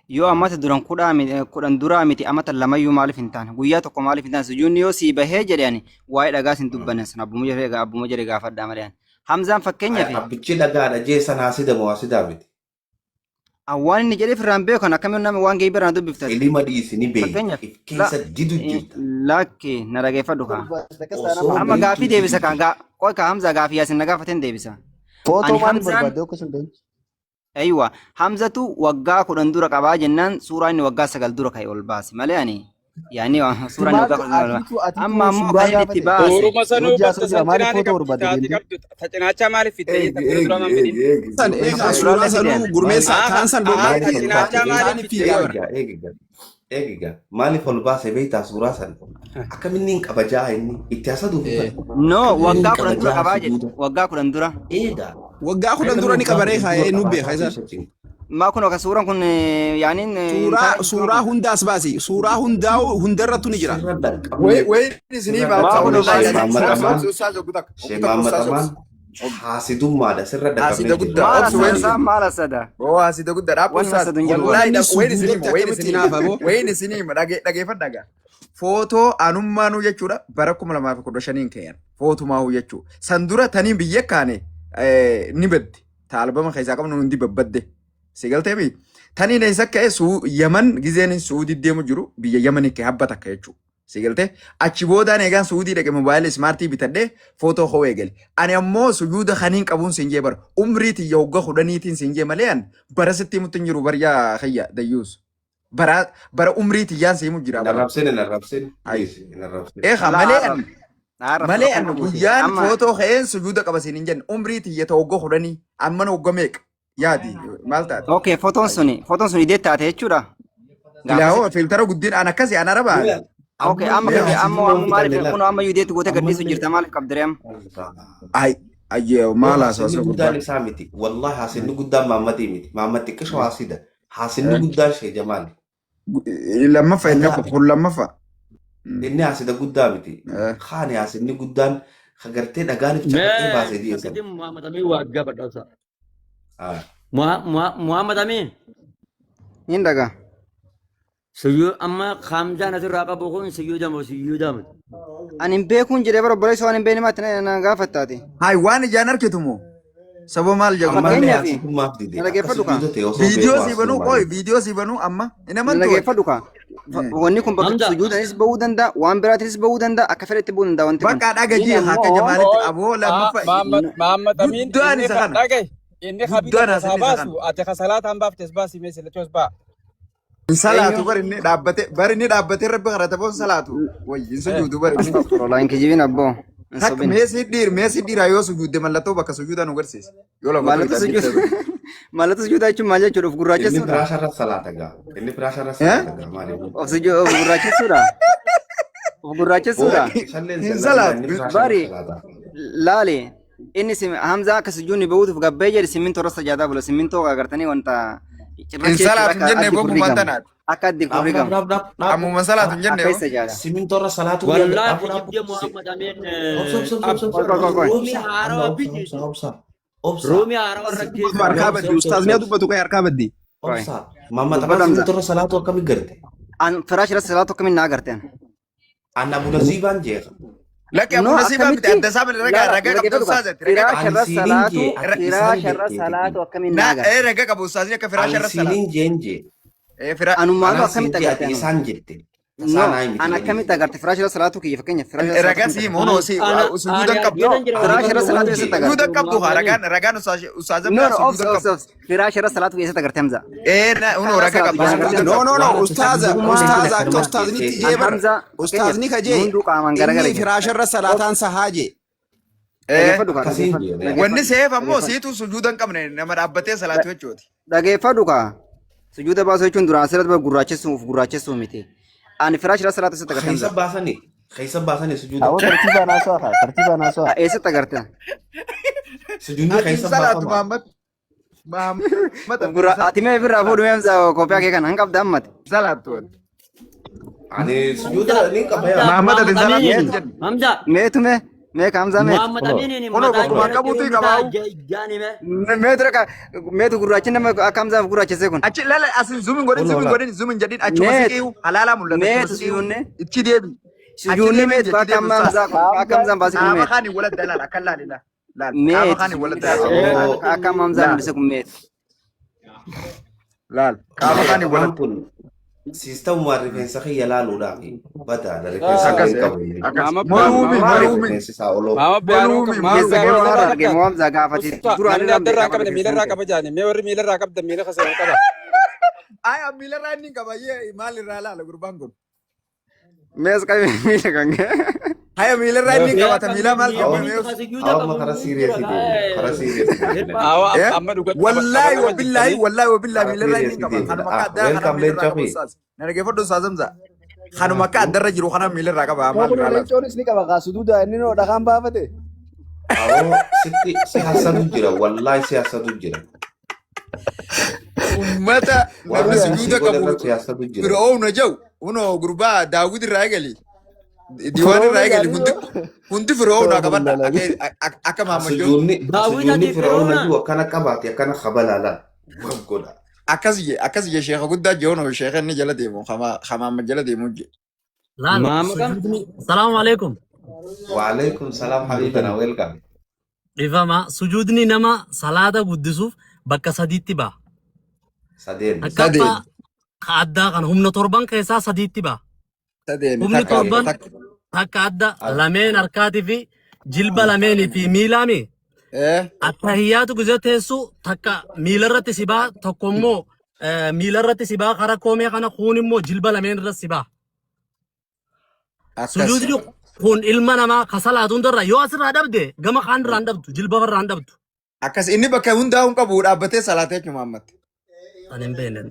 Yoo amata duran 10 duraa miti amata lamayyuu maaliif hin taane guyyaa tokko maaliif hin taane sujuudni yoo sii bahee jedhe ani waa'ee dhagaas hin dubbanne sana abbuma jedhe gaafadhaa malee ani. Hamzaan fakkeenyaaf Abbichi dhagaadha jee sana haasida moo haasidaa miti. waan inni jedheef irraan beekan akkamiin nama waan gahii biraan dubbiftati. Ilima dhiisi ni beeyta. Fakkeenyaaf If keessa didu jirta. lakki na dhageeffadhu kaa. Osoo Amma gaafii beektuu deebisa didu kaa qoy kaa Hamza gaafii yaasin na gaafateen deebisa. Footoo Ani maaliif Hamzaan barbaadde akka sun ta'e? Aywa Hamzatu waggaa 10 dura qabaa jennaan suuraa inni waggaa 9 dura ka'e ol baase malee ani yaani suuraa inni waggaa Maaltu 10 dura ol baase. atiitu atiitu Amma ammoo suuraa kan inni itti gaafate? baase Suuruma sanuu Hojii bakka asoo jira san maaliif cinaa ni footoo qabdi barbaadde taati deemtee? qabdu ta cinaachaa maaliif fidde Eegi jetta bira eegi dura man eegi fidin. eegi San gurmeessaa eegaa suuraalee suuraa fide sanuu ani. gurmeessaa Haa kaan san haa dhoorgaadha ta cinaachaa kaan maaliif fidde fiigaa jetta. bara. Eegi eegi. Eegiga maaliif ol baase beektaa suuraa sana? Akkaminni hin qabajaa inni itti hasaduuf Eh. No, Akkaminni hin waggaa 10 dura qabajaa qabaa jedhe. sujuuda. Waggaa 10 dura. Eega. Waggaa 10 Namni dura ni waggaa qabaree 10 kaa'ee dura nu qabaa beeka isa. taasisa cinqa. Maa kun akka suuraan kun yaaniin Suuraa suuraa hundaas baasi. Suuraa hundaa'u hundarrattu ni jira. Sirra dhaqqabne Wayin isinii sirra hima Maa obsa kun dhaqqabne wallahi Shee baasi. Mahammad obsa Amaan obsa ustaaz oggu takka Shee oggu takka Mahammad ustaaz Amaan obsa. haasidummaadha sirra Haasida dhaqqabne jirra. guddaa Maal obsa wayin asada isinii maal asada. Oo haasida guddaa dhaabbu Wanni ustaaz asadu hin jiru. wallahi Namni wayin isinii sujuudatti hima wayin akkamitti isinii hima hinaafa boo? wayin isinii hima dhageeffadhaa gaa. Footoo anummaanuu jechuudha bara 2015 ka'an footumaahuu jechuudha. San dura taniin biyya kaane ni badde. Ta albama keessaa qabnu hundi babbadde. Si galtee bi taniin eessa ka'e Yaman gizeen Suudii deemu jiru biyya Yamanii ka'e habba takka jechuudha. Si galtee achi boodaan eegaan Suudii dhaqe moobaayilii ismaartii bitadhee footoo koo eegale. Ani ammoo sujuuda kaniin qabuun siin jee bara umrii tiyya hogga 10tiin siin jee malee an bara sitti himutti hin jiru baryaa kiyya dayyuus. Bara bara umrii tiyyaan si himu jira Hin bara. arrabsin hin arrabsin Ayi. please hin arrabsin. Eegaa Laa malee arrab. an Arrab malee rakkoon an qabuuti. guyyaan Amma footoo ka'een sujuuda qaba siin hin jenne umrii tiyya ta hogga 10 amman hogga meeqa yaadi maal taate. Okay, fotoon sun idee taate jechuudha. Ilaahoo Gaafasitti. filtara guddin an akkasi an arabaan. Mila Okay, amma ammallee qabde amma haasidummaa amma maaliif fixanne kun laal. amma yuudeetti gootee gadhiisu Ammallee jirta maaliif qabdire amma? Ay ayyee Boo maal haasawaa haasinni isa guddaan gurbaan. isaa miti. Wallahi haasinni guddaan Mahammadii miti. Mahammad xiqqishoo haasida. Haasinni guddaan Shee Jamaali. Lammaffaa inni Badaa kun lammaffaa. inni haasida guddaa miti. Kaani haasinni guddaan kagartee dhagaaniif caqaqee Mee baasee dhiyeessan. takkitiin Muhammad Amin waa gaafadha obsa. Ah. Muhammad Amin Hin dhagaa. Sujuu amma Hamzaan asirraa qabu kun sujuuda moo sujuuda miti? Ani hin beekuun jedhee bara obboleessa waan hin beekne maatti na gaafattaati. Hay waan ijaan arkitu moo sababa maal jedhu Ammallee Fakkeenyaaf haasidummaaf dide. na Akka dhaggeeffadhu kaa. sujuuda ta'e osoo beeku viidiyoo sii banuu haasidummaa qoy dide. viidiyoo sii banuu amma hin Na amantu ati. dhaggeeffadhu kaa. Wanni kun bakka Hamza sujuudanis bahuu danda'a, waan biraatinis bahuu danda'a, akka fedhetti bahuu danda'a wanti kun. Bakka dhaga Inni jee akka ammoo jamaalitti Ooy, aboo lammaffaa Mahammad Amin guddaan inni isa ka kana dhagaye inni guddaan habita tasaa haasaan isa kana. baasu ati ka salaataan baaftes baasi mee sillachos baa. Hin salaatu eenyu bar inni dhaabbate bar inni dhaabbatee rabbi kadhata boon salaatu wayyi hin sujuudu bar inni. Astagfirullah hin kijibin abboo hin Takka sobin. meesii dhiir meesii dhiiraa yoo sujuudde mallattoo bakka sujuudaa nu garsiisa. Yoo lafa Mallattoo tuqxe sujuudaa argite. mallattoo sujuudaa jechuun maal jechuudha? Of Inni gurraachessuudha. firaasharra salaata gaa. Inni firaasharra Eh? salaata gaa maaliif? Of gurraachessuudha. Of Boo gurraachessuudha. isallee Hin hin salatina salaatu. inni firaasharra Bari salaata. laali inni Hamzaa akka sujuudni bahuutuuf gabbee jedhe simmintoo irra sajaadaa bula. Simmintoo agartanii wanta Hin cirracha jechuudha salaatu hin akka jenne addi boo kun ammumaan rigamu. tanaati. Akka addi kun Dhaabu dhaabu rigamu. dhaabu dhaabu dhaabu Ammumaan salaatu dhaabu. hin jenne Akka hoo. isa jaala. Simintoorra salaatu yaada Wallahi dhaabu dhaabu. kijibdee Muhammad Amin Obsa obsa obsa obsa Qoy qoy qoy qoy. ruumii obsa amma haarawaa obsa bitiiti. obsa obsa obsa Ruumii haarawaa irra Dubbatu harkaa geessu. baddi. obsa obsa Ustaazni obsa dubbatu ka'e harkaa baddi. Qoy. obsa. Mahammad Dubbadhu Amaan Hamza. simintoorra salaatu akkamitti garte? An firaash irra salaatu akkamiin na agarteen? Anna Abu Nasiibaan jeeqa. Lakki No Abu Nasiibaa miti akkamitti adda isaa malee ragaa laala ragaa na qabda dhaggeeffadhu kaa. ustaaz ati ragaa Firaasha qabda. Ani irra siiniin salaatu jee ati isaan firaasha irra jetteeti. salaatu akkamiin na Na agarte? ragaa qabu ustaazni akka firaasha Ani irra salaatu. siiniin jeen jee. Eh fira Anumaatu Anaan akkamitti siin jee agarte ati anuma? isaan jette. No Tasaanaa miti an jedhanii. akkamitti agarte firaasha irra salaatu kiyya fakkeenya firaasha irra salaatu ragaa akkamitti sii agarte? mono si Ana sujuudan ani qabdu. No argeetan jira firaasha irra waan salaatu jee. eessatti agarte? Sujuudan qabdu haa Muhammad Amin. ragaan ragaan ustaaza No biraa no obsa sujuudan obsa qabdu. obsa firaasha irra salaatu eessatti agarte Hamza? Eh na uno Irra ragaa salaatu qabdu jaan agarte? sujuudan No qabdu. no no Waan ati ustaaza sujuudan ustaaza qabdu akka akkanumatti ustaaznitti jetteeti. jee An bar Hamza fakkeenyaaf ustaazni ka nu jee hunduu qaamaan garagara inni jira. firaasharra salaataan sahaa jee. Eh Dhaggeeffadhu kaa Akkasiin dhaggeeffadhu jee. wanni dhaggeeffadhu seef ammoo dhaggeeffadhu. siitu sujuudan qabne nama dhaabbatee salaatu jechuuti. Dhaggeeffadhu kaa. Sujuuda baasuu jechuun duraan asirratti bara gurraachessuu of gurraachessuu miti. Ani firaasha irra salaatu eessatti agarte Keessa Hamza? baasanii keessa baasanii sujuuda. Awwa tartiibaan haasawaa kaa tartiibaan haasawaa. Eessatti agarte? Sujuudni Ati hin keessa salaatu baafama. Mahammad. Mahammad Of ati hin gurra ati mee ofirraa fuudhu mee Hamza koophiyaa kee kana hin qabda ammati. salaatu. Ani Hamza sujuuda ni qaba Hamza yaa. Mahammad ati Muhammad hin salaatu Aminin hin jenne. Hamza Meetu mee mee ka Hamza meetu. Muhammad Kunoo Aminin Kunoo mataa bakkuma kee irratti qabuutu ruumii qabaa'u. ta'a jaani mee. Meetu raka meetu gurraachi nama akka Hamzaaf gurraachessee kun. Achi lala asin zoomin godhin kunoo zoomin laa. godhin zoomin jedhin achuma Meetu siqiu halaalaa mul'ata achuma meetu siqiu suyuunne ichi deebi achi suyuunne deebi meetu jechi akka deebi amma ustaaz. Hamzaa kun akka Hamzaan baasee kun Qaama meetu. kaani wala dalaal akka laali laal laal qaama Meetu kaani wala suyuunne dalaal taasise laal Aboo akka amma Hamzaan laal mul'ise kun meetu. laal qaama Mahammad kaani wala Amaan kun siistamumaan rifeensa kiyya laaluudhaaf badaadha rifeensa akkas illee hin qabu inni. akkas Mahammad Bayaan moruumi Mahammad Maali moruumi rifeensi isaa oloo? Mahammad Bayaan moruumi Mahammad Keessa Bayaan kee miilarraa waan arge qabda. moo Hamzaa gaafate Usta duraan namni irraan adda irraa beekaa hin qabne rifeensa miilarraa kee. qaba jaani. Mee warri miilarraa qabdan miila keessa qaba. Ay miilarraa inni qaba yee maal irraa laala gurbaan kun. Mees qabi miila kan kee. Haya miilarraa inni hin qabata Beeka miila maal miila qaba Awwa mee miti us. ka sujuuda awwa qabu amma karaa ni jira siiriyeesii deemna. Karaa siiriyeesii deemna. Hirphaa. Awa Eh? amma dhugatti Wallaahi qabatama wabillaahi jirtanii wallaahi wabillaahi Karaa miilarraa inni hin siiriyeesii qaba. deemna. Kanuma akka Ah, addaa kana welcome miilarraa leenca qaba fi. ustaaz. Na dhaggeeffadhu ustaaz Hamza. Kanuma akka addarra jiru kana miilarraa qaba maal Kun biraa laata. leencoonis ni qaba kaa suduuda inni noo dhagaan baafate. Awoo sitti si hasadu jira. Wallaahi si hasadu jira. Ummata Waan namni ani si sujuuda godhe qabu irratti si hasadu jira. fir'oowna jedhu hunoo gurbaa daawwit irraa eegali diiwaan Firoona irraa eegali jedhanii hundi yoo. hundi fir'oowna qabadha Astaghfirullah akka akka maammajoon Sujuudni Daawwit sujuudni ati fir'auna Firoona. jiru akkana qabaate akkana kabalaa wab godha. akkas je akkas je sheekha guddaa jehuun sheekha inni jala deemu kama kamaamma jala deemu je Laal Maama kam? sujuudni salaamu alaikum Waalaikum salaam habibana welcome. dhifama sujuudni nama salaata guddisuuf bakka sadiitti ba'a. Sadeen. Takkaffaa sadeen ka addaa kana humna torban keessaa sadiitti ba'a. sadeen Humni takka torban takka takka adda lameen harkaatii fi jilba lameenii fi miilaami. eh Attahiyyaatu gizee teessu takka miilarratti si ba'a tokko immoo miilarratti si ba'a kara koomee kana kuun immoo jilba lameen irratti si ba'a. akkas Sujuudni kun ilma namaa ka salaatu hundarra yoo asirraa dhabde gama kaan irraa hin dhabdu jilba irraa hin dhabdu. akkas inni bakka hundaa hin qabu dhaabbatee salaatee jechuudha ammatti. Ani hin beekne.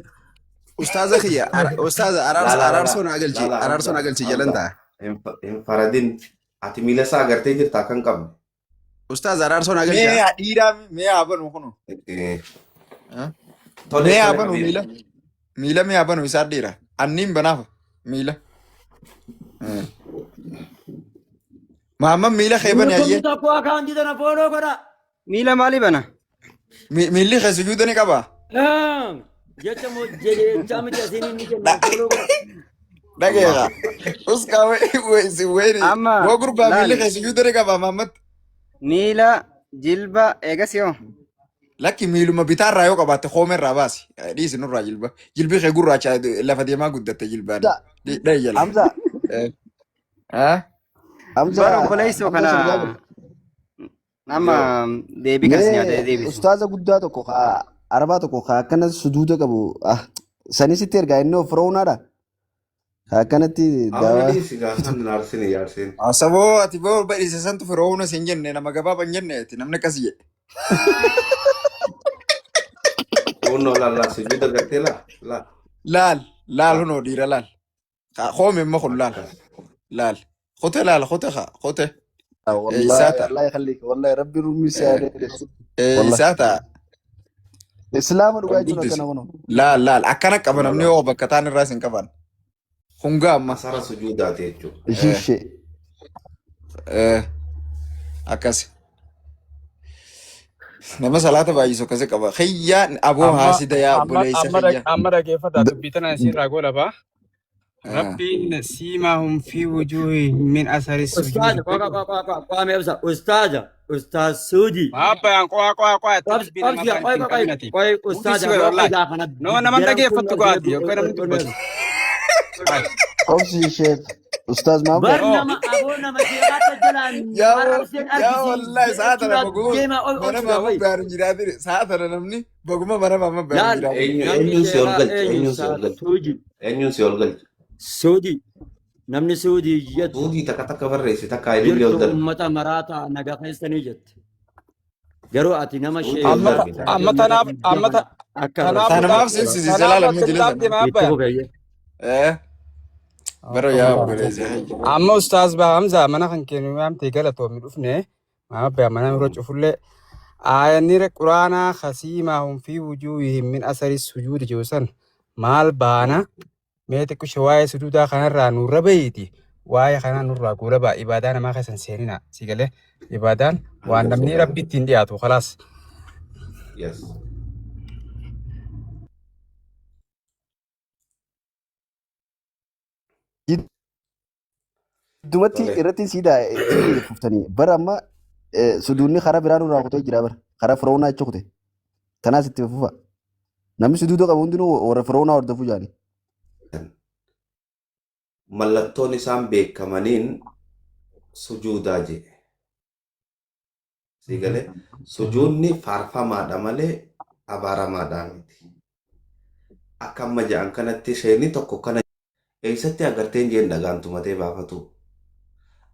Ustaaza kiyya ustaaza Lala lala araarsoo naa galchi lala araarsoo Hamza naa galchi jalan Hamza ta'a. hin hin faradin ati miila isaa agartee jirta akka hin qabne. Ustaaza araarsoo naa Mee galchi. haa dhiiraa mee haa banu kunu. Eh, Tole Mee tole haa banu habibi. miila miila mee haa banu isaa dhiira anniin banaaf miila. Maamman miila kee bani Namni hayyee tokko akaantii tana fooloo godha. Miila maalii bana? Miilli kee sujuuda ni qabaa? Jecha moo jecha miti asiin inni kenna fooloo godha. Dhageera. Uskaa si weeni. Amma Woo gurbaa miilli laal kee sujuuda ni qabaa Mahammad? miila jilba eegas yoo Lakki miiluma bitaarraa yoo qabaatte koomerraa baasi. Dhiisi nurraa jilba. Jilbi kee gurraacha lafa deemaa guddatte jilbaan. Hamza, Dhahi jala. Hamza, Hamza, bara obboleessoo Hamza kana Sirgaa nama deebii kan si nyaatee Mee deebisu. ustaaza guddaa tokko ka arabaa tokko ka akkana suduuda qabu ah, sanis itti ergaa inni of roonaadha. Ka akkanatti Amma daawaa dhiisi gaafan naarsini yaarsin. Asaboo ati boo badhiise santu firoowna sin jenne nama gabaaba hin jenne ati namni akkas jedhe. Kunoo la la sujuuda gartee la la Laal laal la hunoo dhiira laal. Koome immoo kun laal akkas. laal. Kote laal kote haa kote. والله Isaa ta'a. الله يخليك والله ربي رمي سعادة والله Isaa ta'a. إسلام Ol dhugaa jechuun guddisi. akkana kunoo. Laal laal akkana qaba Kunoo namni la yoo bakka taan irraa sin qaban. Hungaa amma. asara sujuudaati jechuudha. Ishishee. Akkas. Nama salaata baay'isu akkasi qaba. Kiyyaa aboo Amma haasida yaa amma obboleessa amma kiyya. amma dhaggeeffadhaa dubbii tana isin raagoo lafaa. Rabbiin siimaahum fi wujuuhihim min asari Ustaaza, sujuudi. qoqa qoqa qoqa qoqa mee ibsa. Ustaaza, ustaaz Suudi. Maabbayaan qo'aa qo'aa qo'aa itti Qabsi dubbii nama qabsi afaan qoy ittiin qoy qabinati. qoy Mufii si ustaaza godhe yoo wallaahi. qodaa kana Noo nama daran kun dhageeffattu ol go'aati deebi'u yookaan namni ol dubbatu. Obsi sheek Ustaaz Bar Maamud. Noo nama aboo nama sheekaata jalaan Yaa arrabseen yaa argisiis wallahi sa'a tana jechuudhaaf baguma deema ol mana obsuudha maama qoy. baaru jiraatin sa'a tana namni baguma mana maama baaru Laal jiraatin. Eenyu namni eenyuun si ol sheekaa galche eenyu eenyuun si ol galche Suudi. eenyuun si ol galche. Suudi namni Suudi jettu Suudii takka takka barreessi takka ilillee ol jirtu darbi. ummata maraataa naga keessanii jette. Garuu ati nama Suudii ol amma sheekaa darbi taate takka. amma ummata tanaaf guddaa amma kana akka tanaaf Tana maaf arrabsitu dhaabde seensisise tanaaf laala achi mijila dhaabde sana. itti maabbayaan. fufeeyye. Eh bara yaa obboleessa kiyya. Amma ustaaz Hamza mana kan kennu yaamte galatoomi dhufne maabbayaan mana yeroo cufullee aayanni quraanaa kasiimaahum fi wujuuhihim min asari sujuudi jiru san maal baana mee xiqqishe waa'ee sujuudaa kanarraa nurra bahiiti waa'ee kanaa nurraa guula ba'a ibaadaa namaa keessa hin seenina si galee ibaadaan waan namni rabbi ittiin dhiyaatu khalaas. Yes. Jiddumatti Tole. irratti siidaa itti fuftanii bara amma suduunni karaa biraa nurraa kutee jira bara karaa firoonaa achi kute tanaas itti fufa namni suduuda qabu hundinuu warra firoonaa hordofuu jaani. Mallattoon isaan beekamaniin sujuudaa jedhe. Sii galee sujuudni faarfamaadha malee abaaramaadha miti. Akka amma jedhan kanatti isheen tokko kana Eessatti agarteen jeen dhagaan tumatee baafatu.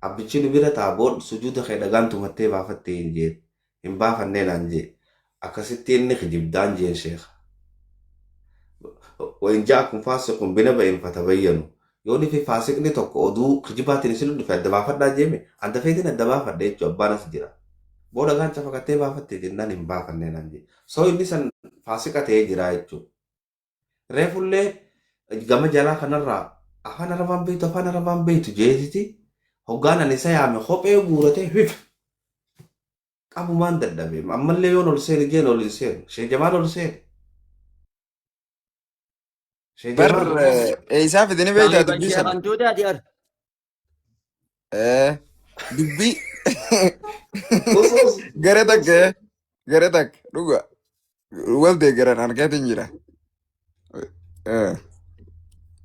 Abbichi nu bira taa bood sujuuda kee dhagaan tumattee baafattee hin jeen. Hin baafannee naan jee. Akkasitti inni kijibdaan jeen sheekha. Wa in ja'akum faasiqun binaba'in fatabayyanu. Yoonii fi faasiqni tokko oduu kijibaatiin isin dhufe adda baafadhaa jeeme an dafeetiin adda baafadha jechuu abbaan as jira. Boo dhagaan cafaqattee baafatte jennaan hin baafannee naan jee. So inni san faasiqa ta'ee jira jechuudha. Reefullee gama jalaa kanarraa afaan arabaan beektu afaan arabaan beektu jeetiti hoggaan ani isa yaame kophee guuratee hif qabumaan dadhabe ammallee yoon ol seeni jeen ol hin seenu shee jamaal ol seeni shee Bar jamaal eessaa fidanii beektaa Saahiba dubbii sana? sheekantuuti ati ar. Dubbii us us gara us takka gara takka dhuga wal deeggaran harkaatiin jira.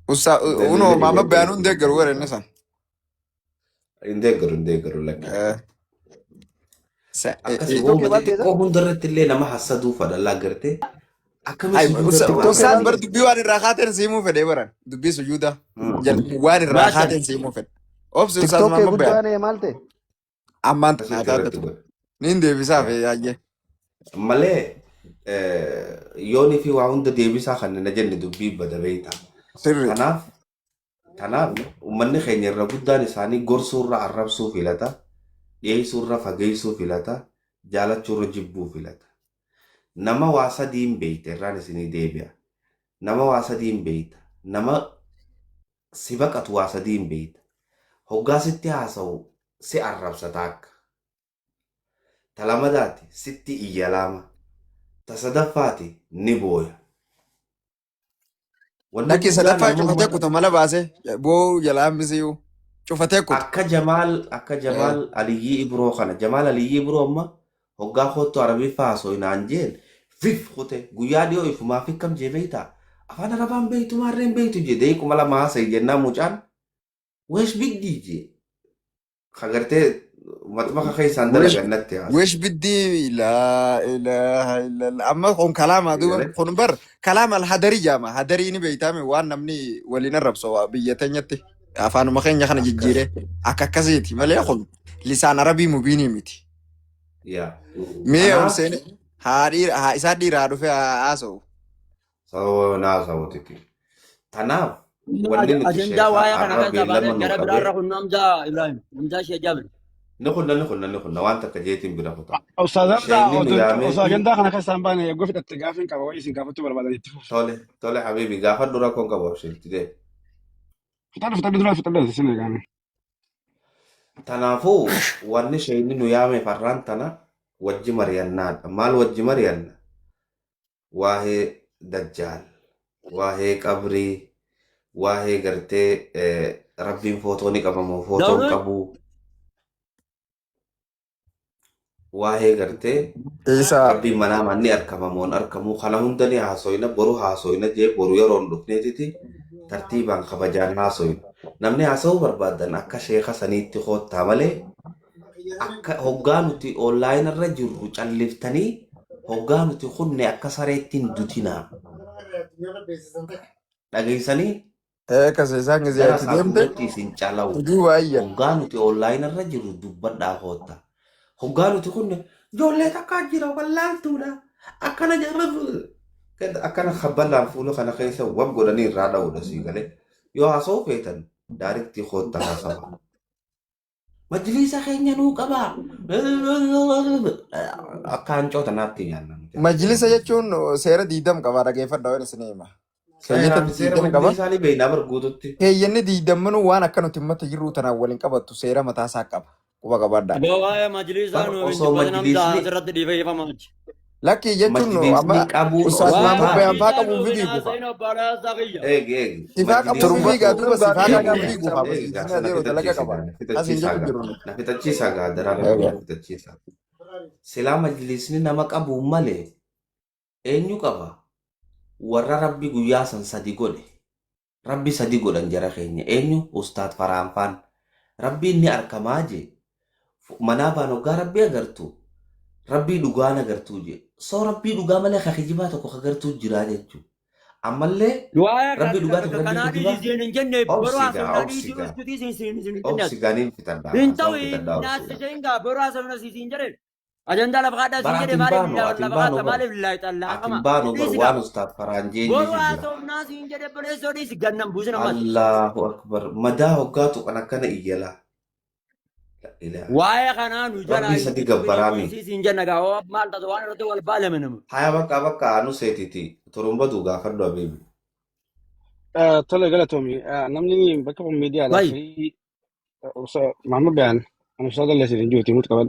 Usaa unoo dalili maama bayaanuu hin deeggaru warra inni san. hin deeggaru hin deeggaru lakki akkasi TikTok wooma maal keessa? xixiqqoo hundarratti illee nama hassaduu fadha laa gartee akkami Ay, sujuudatti TikTok Ustaaz maal bar keessa? dubbii waan irraa kaateen siimuu fedhee baran dubbii sujuuda waan irraa Maashan. kaateen siimuu fedhe. Obsi ustaaz TikTok kee maama bayaan guddaan maal ta'e? ammaan akkasitti tanaa irratti taaddatu. godhe. Niin deebisaaf yaayyee. Malee yoonii fi waa hunda deebisaa kan na jenne dubbii bada beektaa. Sirri. Kanaaf kanaaf uummanni keenya irra guddaan isaanii gorsuurra arrabsuu filata, dhiyeessuurra fageessuu filata, jaalachuurra jibbuu filata. Nama waa sadiin beekta irraan isinii deebi'a. Nama waa sadiin beekta. Nama si baqatu waa sadiin beekta. Hoggaa sitti haasa'u si arrabsata akka. Ta lamadaati sitti iyya lama. Ta sadaffaati ni booya. Wanni Lakki guddaan sadaffaa amma cufatee uummata kuta mala baasee boo'uu jalaa hambisiyuu cufatee kuta. akka Jamaal akka Jamaal Aliyyii Ibroo kana Jamaal Aliyyii Ibroo amma hoggaa kottu Arabiffaa haasoo naan jeen fif kute guyyaa dhiyoo ifumaa fi kam jee beektaa afaan Arabaan beektu maarreen beektu jee deequma lama haasa'i jennaan mucaan weesh biddii jee kagartee maxmaqa keessaan Weesh dalagan natti haasa. weesh biddii laa ilaaha illallah amma kun kalaamaa duuba Eegalee kun bar kalaama alhadarii jaama hadarii ni beeytaame waan namni waliin arrabso biyya teenyatti afaanuma keenya kana akkas jijjiire akka akkasiiti malee akkas kun lisaan arabii mubiinii miti. yaa Mee ol kanaaf seene haa dhiira haa isaa dhiiraa dhufe haa haasa'u. sababa naasa'uutiti. Tanaaf wanni nuti Ajandaa sheekaa waa'ee kana arra keessaa baanee beellama nu gara qabee biraarra kun Hamzaa Ibrahim. Hamzaa Shee Jaabir. ni kunna ni kunna ni kunna waan takka jeetiin bira kuta. Ustaaz Hamza Sheekni nu osoo yaameeti ajandaa kana keessaa hin baane eeguu fidhatte gaafiin qaba wayii isin gaafachuu barbaadan itti fufu. tole tole habibi gaafa dura kon qabu abshirti dee. Fixadhu fixadhu dura fixadhu isin eegaane. Tanaafuu wanni sheekni nu yaame farraan tana wajji mari'annaadha. Maal wajji mari'anna? Waa'ee dajjaal, waa'ee qabrii, waa'ee gartee rabbiin footoo ni qaba moo footoo hin Daawud qabu, waa'ee gartee Isaa rabbiin manaamaan ni arkama moo hin arkamu kana hunda ni haasoyna boru haasoyna jee boru yeroon dhufneetiti tartiibaan kabajaan haasoyna. Namni haasa'uu barbaadan akka sheeka saniitti koottaa malee akka hoggaa nuti onlaayinii irra jirru calliftanii hoggaa nuti kunne akka sareetti hin dutinaa. Dhageessanii akkas isaan gisee gara achi isaa deemte duubatti isin calawu. hojii waayyan. Hoggaa nuti onlaayinii irra jirru dubbadhaa kootta. Hoggaa nuti kunne ijoollee takkaa jira wallaaltuudha. Akkana jedhama. Akkana kabbalaan fuula kana keessa wab godhanii irraa dha'uudha sii galee. Yoo haasa'uu feetan daariktii kootta haasawa. Majliisa keenya nuu qabaa. Akka hancoota naatti nyaanna nuti as Majlisa keenya. jechuun seera diidam qaba dhageeffadha waan isin hima. Keeyyata Seeraa fi seera diidam qaba. majliisaa ni beekna bar guututti. Keeyyanni diidammanuu waan akka nuti ummata jirru tanaan waliin qabattu seera mataasaa qaba. Quba qabaadhaa. Aboo waa'ee majliisaa Bar nu hin osoo dubbatin Hamzaa majliisni asirratti dhiifama achi. Lakkii jechuun majliisni amma qabuun ustaas osoo Waa'ee Maamud taate Bayaan faa majliisaa qabuun nu fi hin fiiguufa. haasayin obbolaa kiyya. eegi eegi Sifaa qabuun majliisni Turba fiigaa osoo duuba turba sifaa fi qabuun eegi fiiguufa. eegi gaa Majlisni na adeero dalaga fixachiisi qaba. gaa na Asiin fixachiisaa jechuun gaa jiru nuti. na fixachiisaa gaa daraa rabbii Eega. na fixachiisaa. Silaa majliisni nama qabuun malee eenyu qaba? Warra rabbi guyyaa san sadi godhe. Rabbi sadi godhan jara keenya eenyu? Ustaad Faraanfaan. Rabbiin ni arkamaa jee. Manaa baan hoggaa rabbii agartu. Rabbii dhugaan agartuu jee. Soo rabbii dhugaa malee ka kijibaa tokko ka gartuu jiraa jechuu. Ammallee Waa'ee rabbi dhugaatiif rabbii kanaa kijibaa dhiisi siin hin jenne boroo obsi gaa haasofnaa obsi dhiisi gaa uskutii siin siin hin jenne obsi gaa niin fixadhaa hin ta'u haasawaa fixadhaa obsi gaa. naasise hin gaa boroo haasofna siin hin jedhe ajandaa lafa kaadhaa Bara siin ati jedhe hin maaliif baanu ati hin lafa baanu kaata bar maaliif ati hin laaqama baanu bar dhiisi gaa waan ustaaf faraanjeen boroo jechu jira. haasofnaa siin jedhe boleessoo dhiisi gannan buusin ammas. Allahu akbar madaa hoggaatu kan akkana iyyala. La ilaaha. Waa'ee kanaa nu jalaa Rabbii hin sadi tuqinii gabbaraami. dhiisii siin jenna gaa oo maal taatu waan irratti wal baalame nama. Haya bakka bakka anu seetiti turumbadu gaafadhu abiibi. Tole galatoomi. Namni bakka kun miidiyaadhaa Bayi. fi Mahammed Bayaan ani ustaaza illee siin hin jiruuti mut qaban.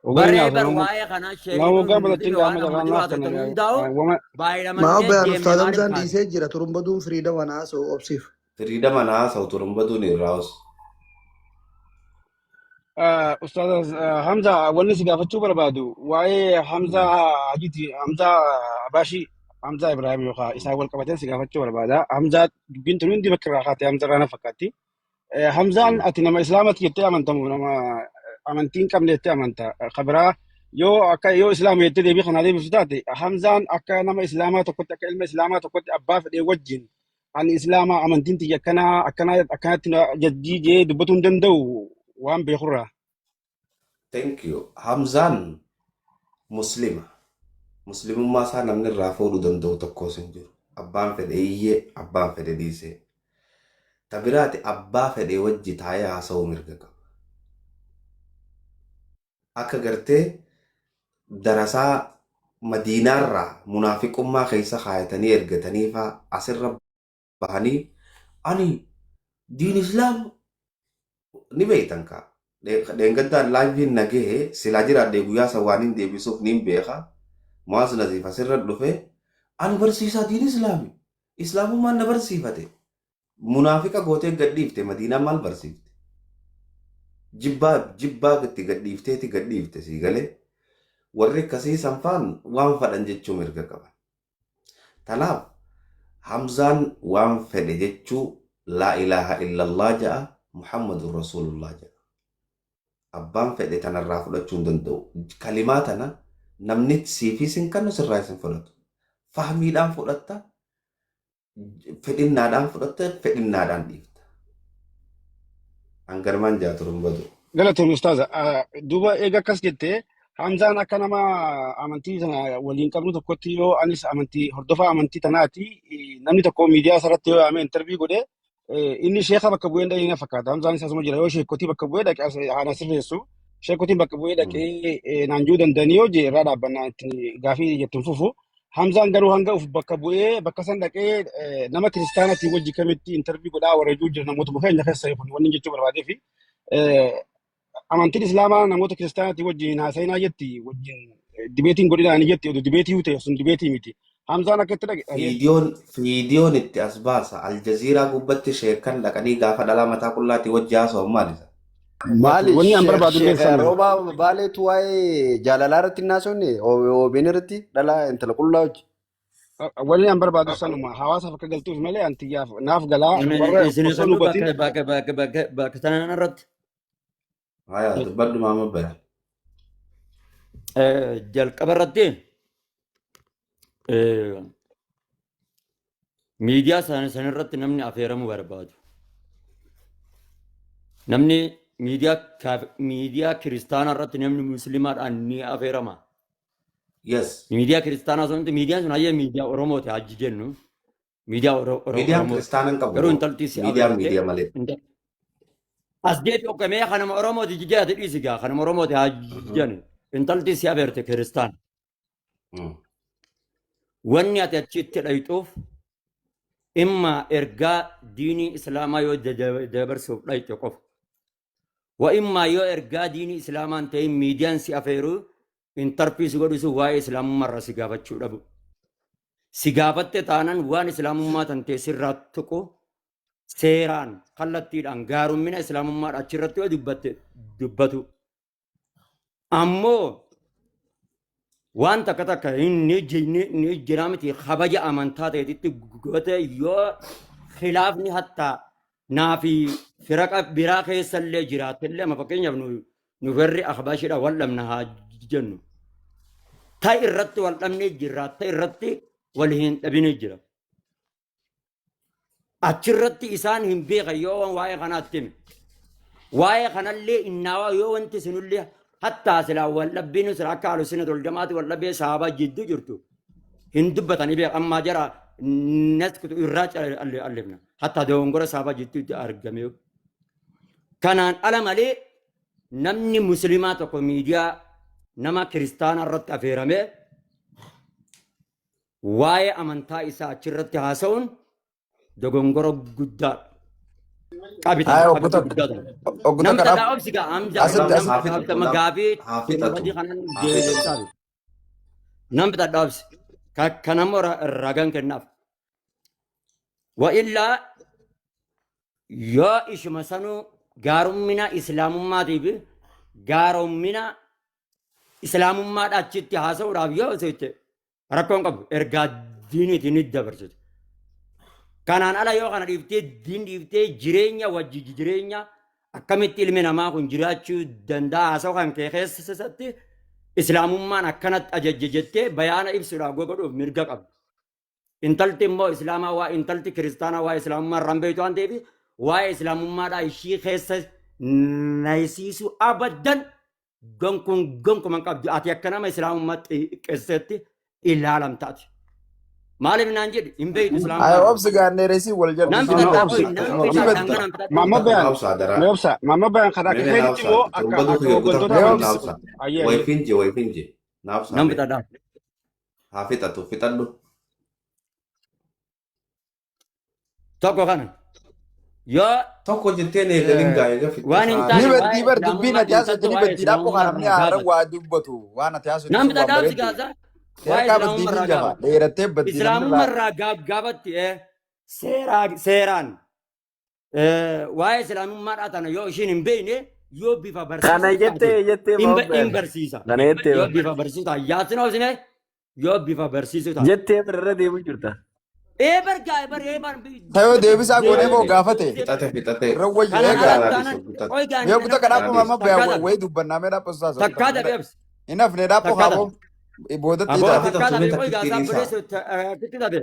Ogaan Barree nyaata bar nama waa'ee kanaa nama sheekiin waggaa nu balatiin dhibe waan gaama amma jalaan jiru naaf haa kennan ta'u hundaa'u wama baay'ee Maa bayaan deemne ustaaz maaliif Hamzaan kaase. dhiisee jira turumbaduun firiidama naasoo obsiif. Firiidama naa haasa'u turumbaduun irraa os. Ustaaza Hamza wanni si gaafachuu barbaadu waa'ee Hamza Hajiiti Hamza Abaashii Hamza Ibrahim yookaan isaan wal qabateen si gaafachuu barbaada. Hamza dubbiin tun hundi bakka irraa kaate Hamza irraa na fakkaatti. Hamzaan ati nama Islaamatti jettee amantamu nama amantii hin qabne jettee amanta. Kabiraa yoo akka yoo Islaama jettee deebii kanaa deebisu taate Hamzaan akka nama Islaamaa tokkotti akka ilma Islaamaa tokkotti abbaa fedhee wajjin ani Islaamaa amantiin tiyya akkanaa akkanaa akkanatti na jajjii jee dubbatuu hin danda'u waan beekurraa. Thank you. Hamzaan muslima. Muslimummaa isaa namni irraa fuudhuu danda'u tokkos hin jiru. Abbaan fedhe iyyee, abbaan fedhe dhiisee. Ta biraati abbaa fedhe wajji taa'ee haasa'uu mirga qaba. Akka gartee darasaa Madiinaarraa munaafiqummaa keessa kaayatanii ergatanii faa asirra bahanii ani diin islaam ni beektan kaa. Dheengaddaan laayiviin na gahe silaa jiraadhe guyyaa san waan hin deebisuuf niin beeka. Mu'aaz Naziif asirra dhufe ani barsiisaa diin islaami. Islaamummaan na barsiifate. Munaafiqa gootee gad dhiifte Madiinaan maal barsiifte? Jibbaa jibbaa itti gad dhiifteeti gad dhiifte sii galee. Warri akkasii san faan waan fadhan jechuu mirga qaban. Tanaaf Hamzaan waan fedhe jechuu laa ilaaha illallah ja'a Muhammadun Rasuulullah ja'a. Abbaan fedhe tanarraa fudhachuu hin danda'u. Kalimaa tana namni siifis hin kennu sirraas hin fudhatu. Fahmiidhaan fudhatta, fedhinnaadhaan fudhatta, fedhinnaadhaan dhiifta. Hanganumaan jaa turun badu. Galatoomi ustaaza. Duuba eega akkas jettee Hamzaan akka nama amantii sana waliin qabnu tokkotti yoo anis amantii hordofaa amantii tanaati namni tokko miidiyaa isarratti yoo yaamee intarvii godhe inni sheeka bakka bu'ee hin na fakkaata. Hamzaanis asuma jira yoo sheekotii bakka bu'ee dhaqee as haana sirreessu sheekotiin bakka bu'ee dhaqee naan juu danda'anii yoo jee irraa dhaabbannaa ittiin gaafii jettuun fufu. Hamzaan garuu hanga uf bakka bu'ee bakka san dhaqee nama kiristaanaatiin wajji kamitti intarvii godhaa warra juu jira namootuma keenya keessa kun wanni jechuu barbaadee fi amantiin islaamaa namoota kiristaanaatiin wajjin hin haasa'inaa jetti wajjin dibeetiin godhinaa ni jetti oduu dibeetii yoo ta'e sun dibeetii miti. Hamzaan akka itti dhaqe Fiidiyoon fiidiyoon itti as baasa Aljaziiraa gubbatti sheekkan dhaqanii gaafa dhalaa mataa qullaatii wajji haasa'an maali isa? Maali Wanni an sheekh barbaadu illee sheekh sanuma. Roobaa Baaleetu waa'ee jaalalaa irratti hin haasofne OBN irratti dhalaa intala qullaa hojii. Wanni an barbaadu sanuma hawaasaaf akka galtuuf malee an tiyyaaf naaf galaa warra Isin osoo kan hubatin bakka bakka bakka bakka bakka sanaan irratti Haya dubbadhu maama bara. jalqaba irratti miidiyaa sana irratti namni afeeramuu barbaadu. Namni miidiyaa miidiyaa kiristaanaa irratti namni musliimaadhaan ni afeerama. Yes. Miidiyaa kiristaanaa sun miidiyaan sun hayyee miidiyaa Oromooti hajji jennu. Miidiyaa Miidiyaan Oromooti. kiristaana hin qabu Garuu bro. intalti si Miidiyaan afeerte miidiyaa malee. As deebi okkamee kanama Oromooti jijjee ati dhiisi gaa kanama Oromooti hajji jennu. Intalti si afeerte kiristaana. Wanni ati achitti dhayxuuf imma ergaa diinii islaamaa yoo dabarsuuf dhayxe qofa. Wa immaa yoo ergaa diinii islaamaa hin ta'in miidiyaan si afeeru intarfii si godhu sun waa'ee islaamummaa irraa si gaafachuu dhabu. Si gaafatte taanan waan islaamummaa tan ta'e sirraa tuqu seeraan kallattiidhaan gaarummina islaamummaa achirratti yoo dubbatte dubbatu. Ammoo waan takka takka ni jira miti kabaja amantaa ta'etitti goote yoo khilaafni hattaa naa fi firaqa biraa keessallee jiraatellee amma fakkeenyaaf nu warri ahbaashidha wal dhabna haa jennu. Ta irratti wal dhabnee jirra ta irratti wal hin dhabini jira. Achirratti isaan hin beekan yoo waan waa'ee kanaatti hime. Waa'ee kanallee innaawaa yoo wanti sinullee hattaa silaa wal dhabbiin sila akka alusinat wal jamaati wal dhabbee sahabaa jidduu jirtu hin dubbatanii beekan ammaa jara naskutu irraa allifna hattaa dogongora sahabaa jidduutti argame. Kanaan ala malee namni musliimaa tokko miidiyaa nama kiristaanaa irratti afeeramee waa'ee amantaa isaa achirratti haasa'uun dogongora guddaadha. Qabi Haa tana obbo qabxii takka guddaa tana. obbo Namni takka takka dhaaf obsi gaa Hamzaa asitti namni asitti Haa takka fixatu. amma gaafii Haa fixatu. badii kanan Haa fixatu. deebisaaf. Namni takka obsi. Kanammoo ragaan kennaaf. Wa illaa yoo ishuma sanuu gaarummina islaamummaatiif gaarummina islaamummaadha achitti haasa'uudhaaf yoo osoo itti Rakkoon qabu ergaa diiniitiin ni dabarsitu. Kanaan ala yoo kana dhiiftee diin dhiiftee jireenya wajji jireenya akkamitti ilmi namaa kun jiraachuu danda'a haasa'u kan kee keessatti islaamummaan akkanatti ajajje jettee bayaana ibsuudhaaf godhuuf mirga qabdu. Intalti immoo islaamaa waa intalti kiristaanaa waa islaamummaa irraan beektu waan ta'eef waa'ee islaamummaadhaa ishii keessa nayisiisuu abaddan gonkun gonkuma hin qabdu ati akka nama islaamummaa xiqqeesseetti ilaalamta ati. Maaliif naan jedhi hin beektu Ay islaamummaa irraa. obsi gaanneeresii wal Nan jal'isuu fixadhaa obsi qoyi nan ni fixadhaa badda. hanga nan fixadhu. Maamma Bayaan, Naabsaa daraa. mee obsa, Maamma Bayaan kan akka Mee keetitti naabsaa. moo akka Torbaduu akka kiyya guutaa hooggantoota Mee fixan obsi. amantii naabsaa. ayyee ayyee. Wayfinje wayfinje. Naabsaa Nan mee. fixadhaa. Haa fixatu fixadhu. Tokko kana. Yoo Tokko jetteen eegalin gaa eega fixxe waan hin sa'aa taane Ni waa'ee baddii bar dubbiin islaamummaa ati haasofte intalti ni waa'ee baddii dhaabbo islaamummaa kan namni irraa haaraan gaafate. waa dubbatu waan ati haasofte Nan sun waan fixadhaa obsi bareeddu. gaasa. Waa'ee Seerkaa islaamummaa baddiif hin irraa jafa gaafate. dheerattee baddii namni Islaamummaa irraa. irraa gaafatti seeraan waa'ee islaamummaadhaa tana yoo ishiin hin beekne yoo bifa Kana barsiisuu taate jettee jettee hin Mohammed. barsiisa. Kana jettee Yoo bifa barsiisuu taate yaasin obsine yoo bifa barsiisuu taate. jettee irra deemu jirta. Ee bargaa ee bar ee bar Tayoo deebisaa goonee moo gaafate Fixate fixate. irra wayya Kanaan eegaa. alatti taanaan qoy Mee gaanii kuta kadhaabbo Garaadis. mamma takkaa bayaan tabe wayii dubbannaa mee dhaabbo saasa kuta takkaa tabe obsi hin hafne dhaabbo takkaa tabe. kaaboo boodatti Aboo hidhaa. Haa takkaa fixatu tabe mee qoy takkitti gaasaa dhiisaa. obboleessu takkitti tabe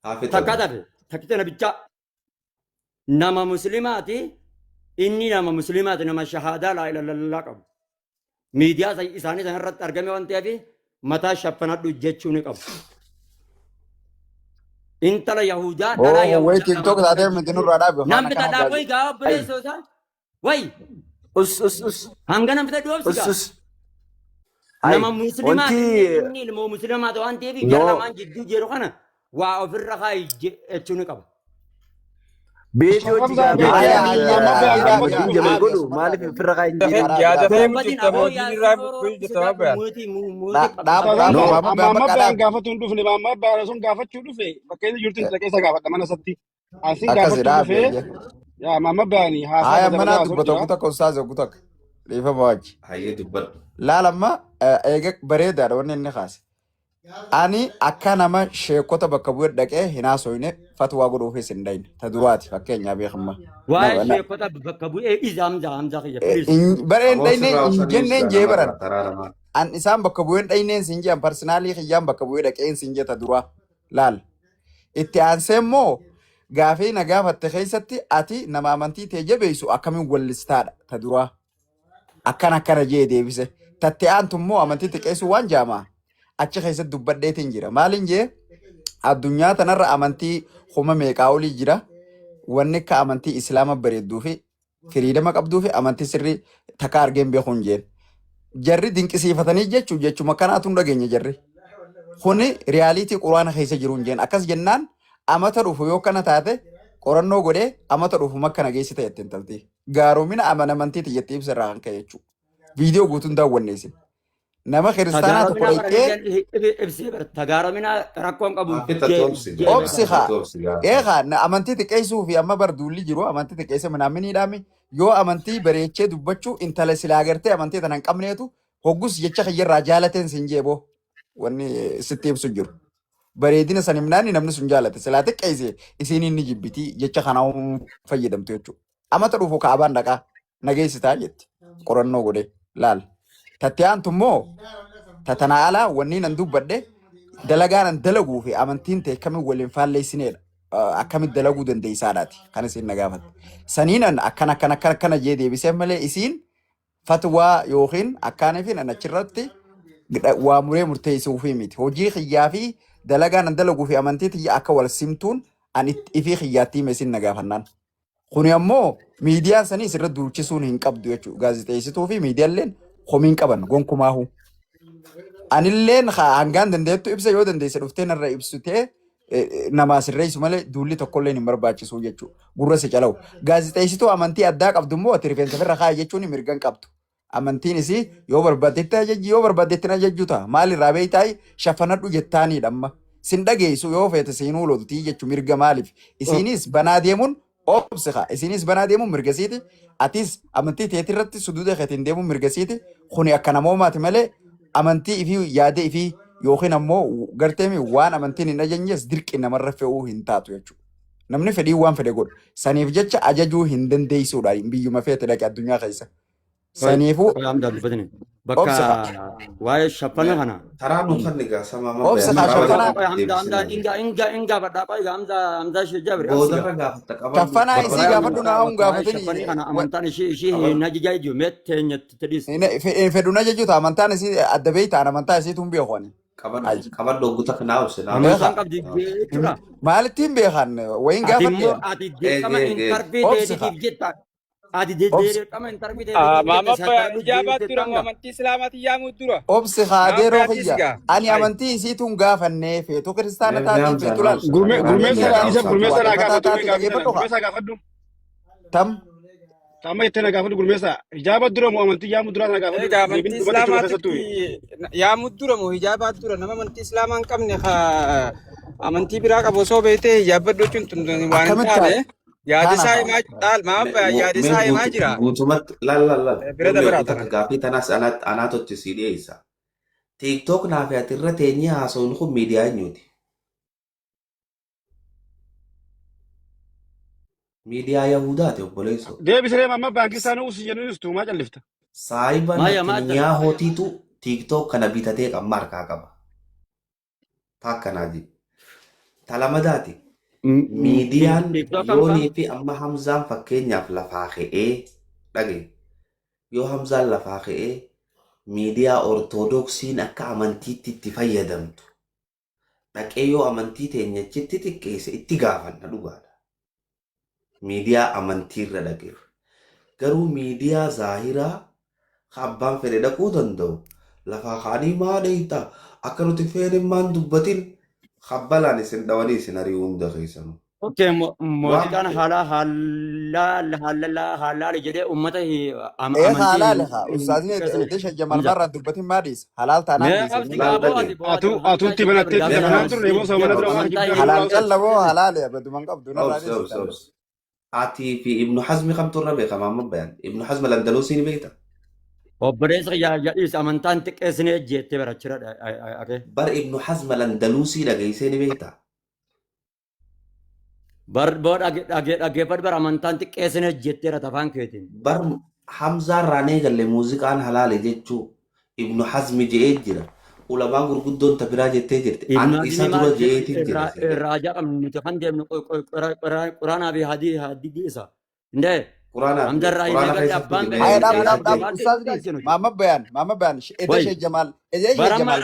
Haa takkaa fixatu. tabe takkitti nabichaa. Nama muslimaati inni nama muslimaati nama shahaadaa laa ilaaha illallah qabu. Miidiyaa isaanii sana irratti argame waan ta'eef mataa shaffanadhu jechuu ni qabu. Intala Yahudaa dhalaa Oo wayi Yahudaa tiktok lama taatee miti nurraa dhaabe Nam afaan akkana bitadhaa gaazexaa. qoy gaa obboleessoo isaa. Wayi Us us us hanga nam bitadhu obsi us gaa. us. Hai Nama muslimaati wanti inni inni ilmoo muslimaati waan ta'eef jara no lamaan jidduu jiru kana waa ofirra kaayi jechuu ni qaba. beetii hojii Hamzaa gaafii Haya beekee hayyee Maamma hayyee Bayaan dhaabi gaafachuu wajjin dhaabi jamal dhaabi dhufe. godhu asumarraa maaliif dhaabi. ofirra kaa hin jedhin Dhaabi Yaada dhaabi. feemu Toobbatiin jirta aboo moo diin irraa yaasiin bu'uu rabbi jirta sodaadhu bayan. mootii mootii Dhaab Ustaaz dhaab Hamza, No. mamma amma bayaan Maamma bakka Bayaan dhaabi. gaafachuu hin dhufne, Maamma Bayaan sun gaafachuu dhufe bakka inni jirtu intala keessa gaafadha mana isatti. Asin Akkasi gaafachuu dhaabi dhufe hayyee. yaa Maamma Bayaan haasaa Haya bada manaa badaa haasa'u dubbata jira. ogu takka ustaaza ogu takka dhiifama waji. Hayyee dubbadhu. Laal amma eega bareedaadha wanni inni kaase. Ani akka nama sheekota bakka bu'ee dhaqee hin haasoyne fatwaa godhuufis hin dhayne. Ta duraati fakkeenyaa beekamma. Waa'ee sheekota bakka bu'ee dhiisa Hamza Hamza kiyya please. Bareen Aboo dhayne sirraa hin obsa jenneen dhiisaa jee namarraa baran. taraa namaa. An isaan bakka bu'een dhayneen siin jean parsinaalii kiyyaan bakka bu'ee dhaqeen siin jee ta duraa. Laal. Itti aansee immoo gaafii na gaafatte keessatti ati nama amantii tee jabeessu akkamiin wallistaadha ta duraa. Akkana akkana jee deebise. Tatte aantu immoo amantii xiqqeessuu waan jaamaa achi keessatti dubbadheetiin jira. Maaliin jee addunyaa tanarra amantii kuma meeqaa olii jira. Wanni akka amantii islaama bareedduu fi firiidama qabduu fi amantii sirrii takka argeen beeku hin jeen. Jarri dinqisiifatanii jechuu jechuma kanaatu hin dhageenye jarri. Kuni riyaaliitii quraana keessa jiru hin jeen. Akkas jennaan amata dhufu yoo kana taate qorannoo godhee amata dhufu makka geessite jette intalti. Gaaromina amanamantii tiyyatti ibsa irraa kan ka'e jechuudha. Viidiyoo guutuun daawwanne isin. Nama kiristaanaa tokko Tagaaromina bara dhaqxee ibsee bara tagaaromina rakkoon qabu Haa fixatu obsi gaa. obsi Haa haa. fixatu obsi gaa. Eegaa na amantii xiqqeessuu fi amma bar duulli jiru amantii xiqqeessa minaaminiidhaami yoo amantii bareechee dubbachuu intala silaa agartee amantii tana hin qabneetu hoggus jecha kiyyarraa jaalateen siin jeeboo wanni sitti ibsu jiru. Bareedina san himnaani namni sun jaalate silaa xiqqeesse isiin inni jibbitii jecha kana fayyadamtu jechuudha. Amata dhufu kaabaan dhaqaa nageessitaa jetti qorannoo godhe laal. Tatte aantu immoo tatanaa alaa wanni nan dubbadhe Dalagaan an dalaguu fi amantiin ta'e akkamiin waliin faalleessineedha. Akkamitti dalaguu dandeessaadhaati kan isin na gaafatte. Saniin an akkana akkana akkana akkana jee deebisee malee isiin fatwaa yookiin akkaanii fi an achirratti waa muree murteessuufii miti. Hojii kiyyaa fi dalagaan an dalaguu fi amantii tiyya akka wal simtuun an ifii kiyyaatti hime isin na gaafannaan. Kuni ammoo miidiyaan sanii isirra duulchisuun hin qabdu jechuudha. Gaazexeessituu fi miidiyaalleen komii hin qaban gonkumaahu. Anilleen hangaan dandeettu ibsa yoo dandeesse dhuftee narra ibsitee namaa sirreessu malee duulli tokkolleen hin barbaachisu jechuudha. Gurra si calawu. Gaazexeessituu amantii addaa qabdu immoo ati rifeensa ofirra kaa'i jechuun mirga hin qabdu. Amantiin isii yoo barbaaddetti ajajji yoo barbaaddetti hin ajajju ta'a. Maal irraa beektaa shaffanadhu jettaaniidha amma. Sin dhageessu yoo feete siinuu loltii jechuun mirga maaliif? Isiinis banaa deemuun obsi kaa. Isiinis banaa deemuun mirga siiti. Atis amantii teetii irratti suduuda keetiin deemuun mirga siiti. Kuni akka namoomaati malee amantii ifii yaada ifii yookiin ammoo garteemi waan amantiin hin ajajnes dirqi namarra fe'uu hin taatu jechuudha. Namni fedhii waan fedhe godha. Saniif jecha ajajuu hin dandeessuudha biyyuma feete dhaqe addunyaa keessa. Saniifuu Qoy Hamdaa dubbatini. Bakka obsi kaa. waa'ee shaffana kana. Taraa nu kan egaa sama amma Obsi bayaan kaa karaa shaffanaa walitti Qoy Hamdaa Hamdaa deebisina. inga inga inga badhaa qoy Hamdaa Hamdaa ishee jabri absi gaa. Boodarra gaafatta qabadhu Shaffanaa Bakka isii waa'ee gaafadhu amantaa naa hun bakka waa'ee gaafatini shaffanii kana amantaan ishee ishee hin ajajaa jiru mee teenyatti tedhis. fedhu na jechuudha amantaan isii adda beeytaan amantaa isiitu hin beeku ani. Qabadhu qabadhu oggota kanaa obse naa Amantaan Beekaa qabdi jechuudha. maalitti hin beekan wayin Ati immoo gaafadhe ati dirqama Eegi eegi eegi. intarvii obsi kaa teetiif jetta. Ati obsi dirqama intarvii teetiif Maama jetta bayaan sattaradhu hijaabaa dura moo jettanga. amantii islaamaatti yaamuu dura? obsi kaa Maama deeroo bayaan kiyya dhiisgaa? ani Ayi. amantii isiitu hin gaafannee feetu kiristaana Mee taatii Hamzaa feetu naa laal obsa. Gurmee Karaa gurmeessaa kiyyaa naa dhiisa obsa. gurmeessaa naa waaqeffataa gaafadhu mee taatii gaafii tana dhageeffadhu kaa gurmeessaa gaafadhu. tam Amma jettee na gaafadhu gurmeessaa. Hijaaba dura moo amantii yaamuu dura na gaafadhu Egaa deebiin amantii dhumatti jechuudha keessattuu. islaamaatitti yaamuu dura moo hijaabaa dura nama amantii islaamaa hin qabne haa amantii biraa qabu osoo beektee hijaabbadhu jechuun tun waan hin akkamitti taane yaada taana isaa kaa himaa dhaal maama yaada Mee isaa himaa jira guutumatti laal laal laal bira gurmee dabaraa oggota tana. gaafii tanaas anaatotti sii dhiyeessa. TikTok naa fi ati irra teenyee haasawnu kun miidiyaa eenyuuti? Miidiyaa Yahudaati obboleessoo. Deebisiree amma baankii isaanii usi jennuun tuumaa callifta. Saayiba Maaya maadda. Netanyaahotiitu TikTok kana bitatee qamma harkaa qaba. Taakkanaa jiru. Talamadaati. Miidiyaan TikTok kan yoonii fi amma Hamzaan fakkeenyaaf lafaa ka'ee dhage. Yoo Hamzaan lafaa ka'ee miidiyaa Ortodoksiin akka amantiitti itti fayyadamtu dhaqee yoo amantii teenya achitti xiqqeesse itti gaafanna dhugaadha. Miidiyaa amantiirra dhaqeef. Garuu miidiyaa zaahiraa ka abbaan fedhe dhaquu danda'u lafaa ka'anii maa dheeyta akka nuti feene maan dubbatin kabbalaan isin dhawanii isin ari'uu hunda keessanuu. Okay, Waan muuziqaan haalaa haalaa haalaa haalaali jedhee uummata Ee amantii halaal hin haa hin ustaazni xiqqeessine. edesha jamal Hamza. marraan dubbatin maa dhiisa halaal taanaan Mee dhiisa qabsi inni laal gaaboo dhage. ati bo'aati Atu hamzaa atuutti jabri banatteetti gaafa Mee dafanaan obsi turre boosa mana dura waan amantaa kijibdaa hin nurraa halaal obsi. calla boo halaal abaduman qabdu narraa Obsi dhiisi obsi taate obsi. Atii fi Ibnu Hazmi kamtu irra beekama amma bayaan. Ibnu Hazmi al-Andalusii ni beekta? Obboleessa jedhiis amantaan xiqqeessinee jettee barachira ake. Bar Ibnu Hazm al-Andalusii dhageessee ni beekta? Bar boo dhaggeeffadhu bara amantaan xiqqeessinee jetteera afaan keetiin. Bar Hamzaan raanee galle muuziqaan halaale jechuu Ibnu Hazmi je'ee jira. Ulamaan gurguddoon ta biraa jettee jirti. Ibnu An isa Hazmi dura maal je'eetiin jira. irraa si galee. irraa jedhamnu nuti kan deemnu quraanaa fi hadii isa. Indee Quraanaa fi Hamza irraa hin quraana eegalle keessatti abbaan mee Haya dhaab fedhe dhaab dhaab eessatti ustaazni maal maamma bayaan edesha Way jamal edesha barama jamal.